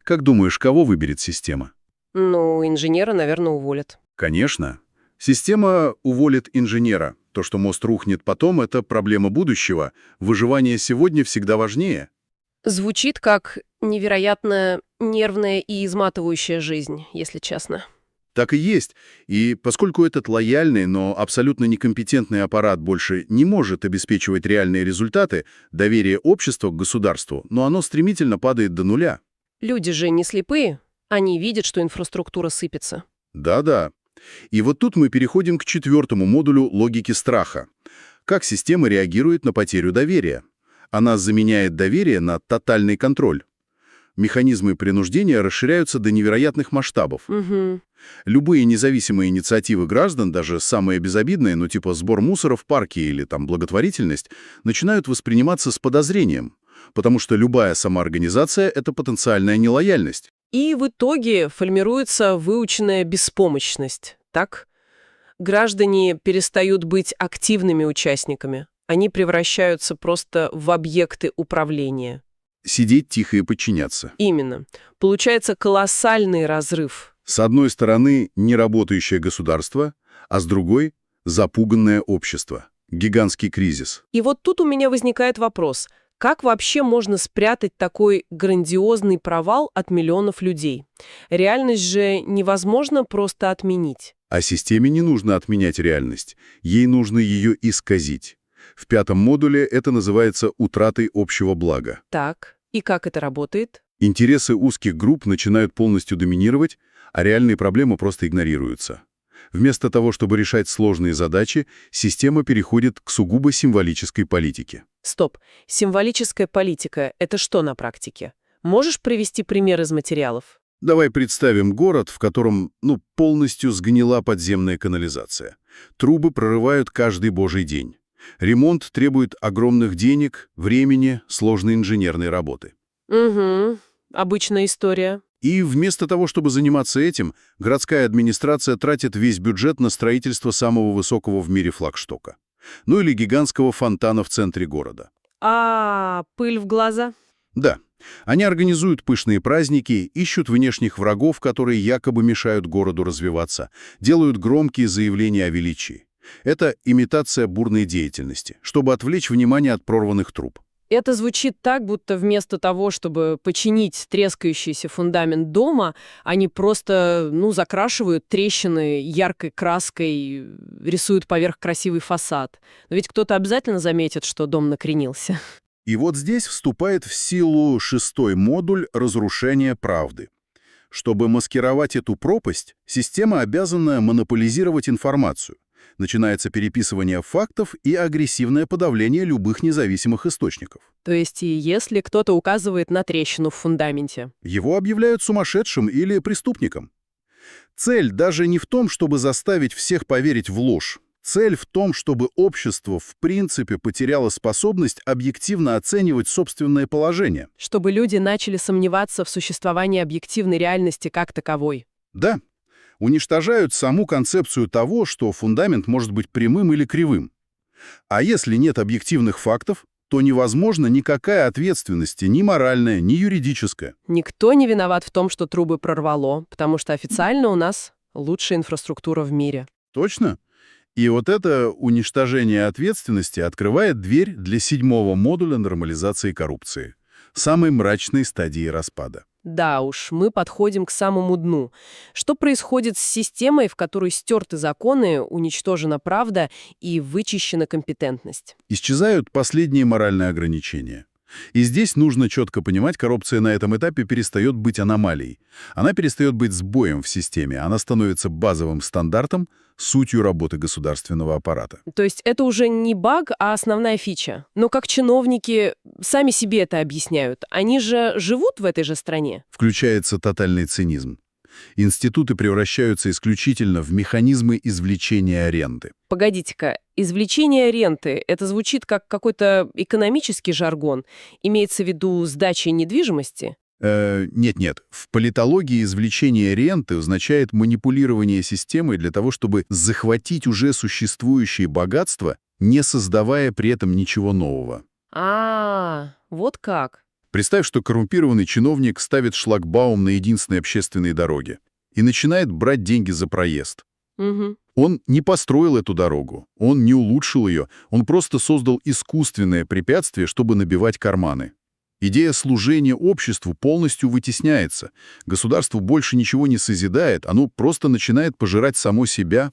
Как думаешь, кого выберет система? Ну, инженера, наверное, уволят. Конечно. Система уволит инженера. То, что мост рухнет потом, это проблема будущего. Выживание сегодня всегда важнее. Звучит как невероятно нервная и изматывающая жизнь, если честно. Так и есть. И поскольку этот лояльный, но абсолютно некомпетентный аппарат больше не может обеспечивать реальные результаты, доверие общества к государству, но оно стремительно падает до нуля. Люди же не слепые, они видят, что инфраструктура сыпется. Да-да. И вот тут мы переходим к четвертому модулю логики страха. Как система реагирует на потерю доверия? Она заменяет доверие на тотальный контроль. Механизмы принуждения расширяются до невероятных масштабов. Угу. Любые независимые инициативы граждан, даже самые безобидные, ну типа сбор мусора в парке или там благотворительность, начинают восприниматься с подозрением, потому что любая самоорганизация – это потенциальная нелояльность. И в итоге формируется выученная беспомощность, так? Граждане перестают быть активными участниками. Они превращаются просто в объекты управления. Сидеть тихо и подчиняться. Именно. Получается колоссальный разрыв. С одной стороны, неработающее государство, а с другой – запуганное общество. Гигантский кризис. И вот тут у меня возникает вопрос. Как вообще можно спрятать такой грандиозный провал от миллионов людей? Реальность же невозможно просто отменить. А системе не нужно отменять реальность, ей нужно ее исказить. В пятом модуле это называется утратой общего блага. Так, и как это работает? Интересы узких групп начинают полностью доминировать, а реальные проблемы просто игнорируются. Вместо того, чтобы решать сложные задачи, система переходит к сугубо символической политике. Стоп. Символическая политика – это что на практике? Можешь привести пример из материалов? Давай представим город, в котором, ну, полностью сгнила подземная канализация. Трубы прорывают каждый божий день. Ремонт требует огромных денег, времени, сложной инженерной работы. Угу. Обычная история. И вместо того, чтобы заниматься этим, городская администрация тратит весь бюджет на строительство самого высокого в мире флагштока. Ну или гигантского фонтана в центре города. А, пыль в глаза. Да, они организуют пышные праздники, ищут внешних врагов, которые якобы мешают городу развиваться, делают громкие заявления о величии. Это имитация бурной деятельности, чтобы отвлечь внимание от прорванных труб. Это звучит так, будто вместо того, чтобы починить трескающийся фундамент дома, они просто, ну, закрашивают трещины яркой краской, рисуют поверх красивый фасад. Но ведь кто-то обязательно заметит, что дом накренился. И вот здесь вступает в силу шестой модуль разрушения правды. Чтобы маскировать эту пропасть, система обязана монополизировать информацию. Начинается переписывание фактов и агрессивное подавление любых независимых источников. То есть и если кто-то указывает на трещину в фундаменте. Его объявляют сумасшедшим или преступником. Цель даже не в том, чтобы заставить всех поверить в ложь. Цель в том, чтобы общество в принципе потеряло способность объективно оценивать собственное положение. Чтобы люди начали сомневаться в существовании объективной реальности как таковой. Да, уничтожают саму концепцию того, что фундамент может быть прямым или кривым. А если нет объективных фактов, то невозможна никакая ответственность, ни моральная, ни юридическая. Никто не виноват в том, что трубы прорвало, потому что официально у нас лучшая инфраструктура в мире. Точно? И вот это уничтожение ответственности открывает дверь для седьмого модуля нормализации коррупции, самой мрачной стадии распада. Да уж, мы подходим к самому дну. Что происходит с системой, в которой стерты законы, уничтожена правда и вычищена компетентность? Исчезают последние моральные ограничения. И здесь нужно четко понимать, коррупция на этом этапе перестает быть аномалией. Она перестает быть сбоем в системе, она становится базовым стандартом, сутью работы государственного аппарата. То есть это уже не баг, а основная фича. Но как чиновники сами себе это объясняют? Они же живут в этой же стране. Включается тотальный цинизм. Институты превращаются исключительно в механизмы извлечения аренды. Погодите-ка, извлечение ренты – это звучит как какой-то экономический жаргон. Имеется в виду сдача недвижимости? Э, Нет-нет, в политологии извлечение ренты означает манипулирование системой для того, чтобы захватить уже существующие богатства, не создавая при этом ничего нового. А, вот как. Представь, что коррумпированный чиновник ставит шлагбаум на единственной общественной дороге и начинает брать деньги за проезд. Угу. Он не построил эту дорогу, он не улучшил ее, он просто создал искусственное препятствие, чтобы набивать карманы. Идея служения обществу полностью вытесняется. Государство больше ничего не созидает, оно просто начинает пожирать само себя.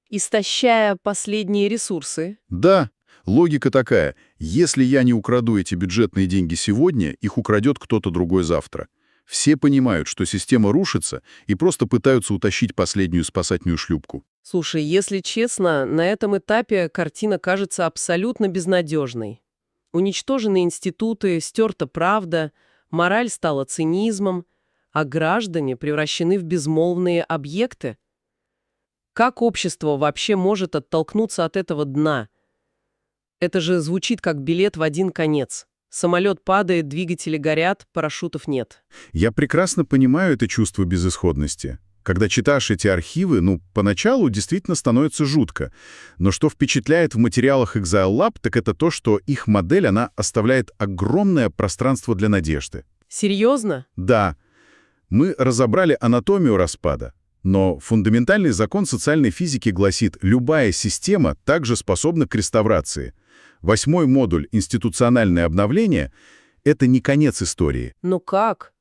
Истощая последние ресурсы. Да, логика такая. Если я не украду эти бюджетные деньги сегодня, их украдет кто-то другой завтра. Все понимают, что система рушится, и просто пытаются утащить последнюю спасательную шлюпку. Слушай, если честно, на этом этапе картина кажется абсолютно безнадежной. Уничтожены институты, стерта правда, мораль стала цинизмом, а граждане превращены в безмолвные объекты. Как общество вообще может оттолкнуться от этого дна? Это же звучит как билет в один конец. Самолет падает, двигатели горят, парашютов нет. Я прекрасно понимаю это чувство безысходности. Когда читаешь эти архивы, ну, поначалу действительно становится жутко. Но что впечатляет в материалах Exile Lab, так это то, что их модель, она оставляет огромное пространство для надежды. Серьезно? Да, мы разобрали анатомию распада, но фундаментальный закон социальной физики гласит, любая система также способна к реставрации. Восьмой модуль «Институциональное обновление» — это не конец истории. Но как?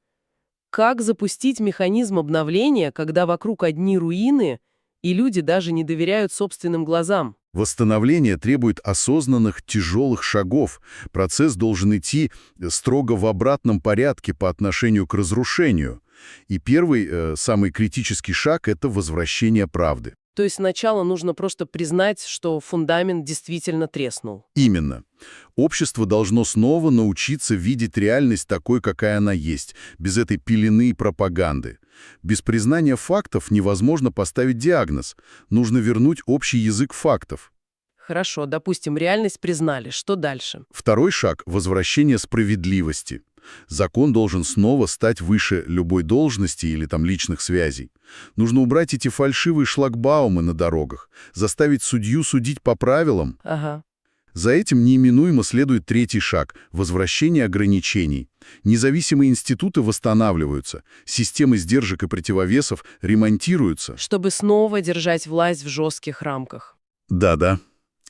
Как запустить механизм обновления, когда вокруг одни руины, и люди даже не доверяют собственным глазам? Восстановление требует осознанных, тяжелых шагов. Процесс должен идти строго в обратном порядке по отношению к разрушению. И первый, самый критический шаг — это возвращение правды. То есть сначала нужно просто признать, что фундамент действительно треснул. Именно. Общество должно снова научиться видеть реальность такой, какая она есть, без этой пелены и пропаганды. Без признания фактов невозможно поставить диагноз. Нужно вернуть общий язык фактов. Хорошо, допустим, реальность признали. Что дальше? Второй шаг – возвращение справедливости. Закон должен снова стать выше любой должности или там личных связей. Нужно убрать эти фальшивые шлагбаумы на дорогах, заставить судью судить по правилам. Ага. За этим неименуемо следует третий шаг – возвращение ограничений. Независимые институты восстанавливаются, системы сдержек и противовесов ремонтируются. Чтобы снова держать власть в жестких рамках. Да-да.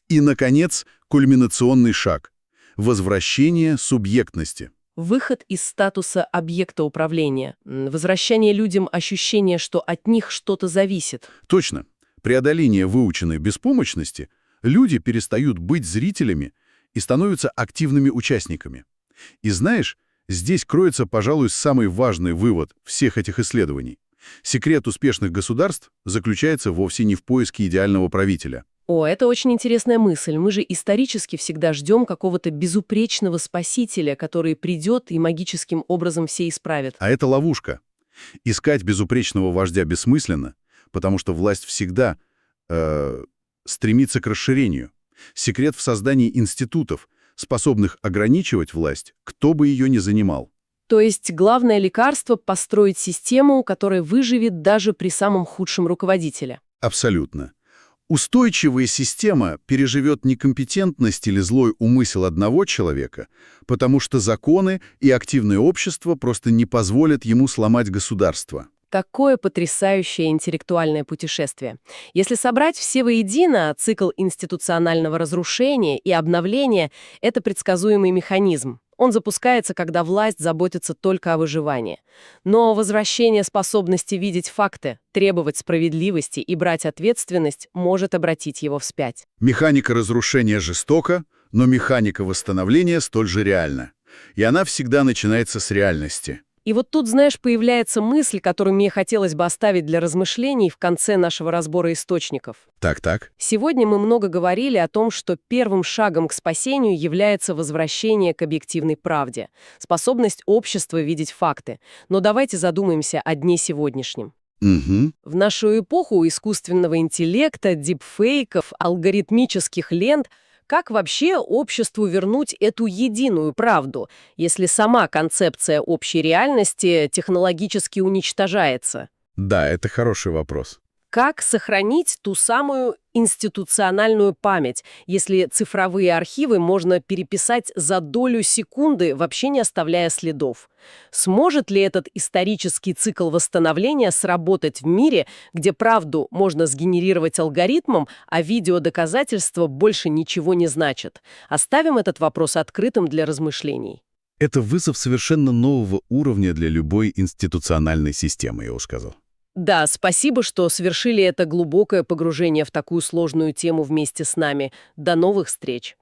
И, наконец, кульминационный шаг – возвращение субъектности. Выход из статуса объекта управления. Возвращение людям ощущения, что от них что-то зависит. Точно. Преодоление выученной беспомощности люди перестают быть зрителями и становятся активными участниками. И знаешь, здесь кроется, пожалуй, самый важный вывод всех этих исследований. Секрет успешных государств заключается вовсе не в поиске идеального правителя. О, это очень интересная мысль. Мы же исторически всегда ждем какого-то безупречного спасителя, который придет и магическим образом все исправит. А это ловушка. Искать безупречного вождя бессмысленно, потому что власть всегда стремится к расширению. Секрет в создании институтов, способных ограничивать власть, кто бы ее ни занимал. То есть главное лекарство – построить систему, которая выживет даже при самом худшем руководителе. Абсолютно. Устойчивая система переживет некомпетентность или злой умысел одного человека, потому что законы и активное общество просто не позволят ему сломать государство. Какое потрясающее интеллектуальное путешествие. Если собрать все воедино, цикл институционального разрушения и обновления – это предсказуемый механизм. Он запускается, когда власть заботится только о выживании. Но возвращение способности видеть факты, требовать справедливости и брать ответственность может обратить его вспять. Механика разрушения жестока, но механика восстановления столь же реальна. И она всегда начинается с реальности. И вот тут, знаешь, появляется мысль, которую мне хотелось бы оставить для размышлений в конце нашего разбора источников. Так-так. Сегодня мы много говорили о том, что первым шагом к спасению является возвращение к объективной правде, способность общества видеть факты. Но давайте задумаемся о дне сегодняшнем. Угу. В нашу эпоху искусственного интеллекта, дипфейков, алгоритмических лент, Как вообще обществу вернуть эту единую правду, если сама концепция общей реальности технологически уничтожается? Да, это хороший вопрос. Как сохранить ту самую институциональную память, если цифровые архивы можно переписать за долю секунды, вообще не оставляя следов? Сможет ли этот исторический цикл восстановления сработать в мире, где правду можно сгенерировать алгоритмом, а видеодоказательства больше ничего не значат? Оставим этот вопрос открытым для размышлений. Это вызов совершенно нового уровня для любой институциональной системы, я уж сказал. Да, спасибо, что совершили это глубокое погружение в такую сложную тему вместе с нами. До новых встреч!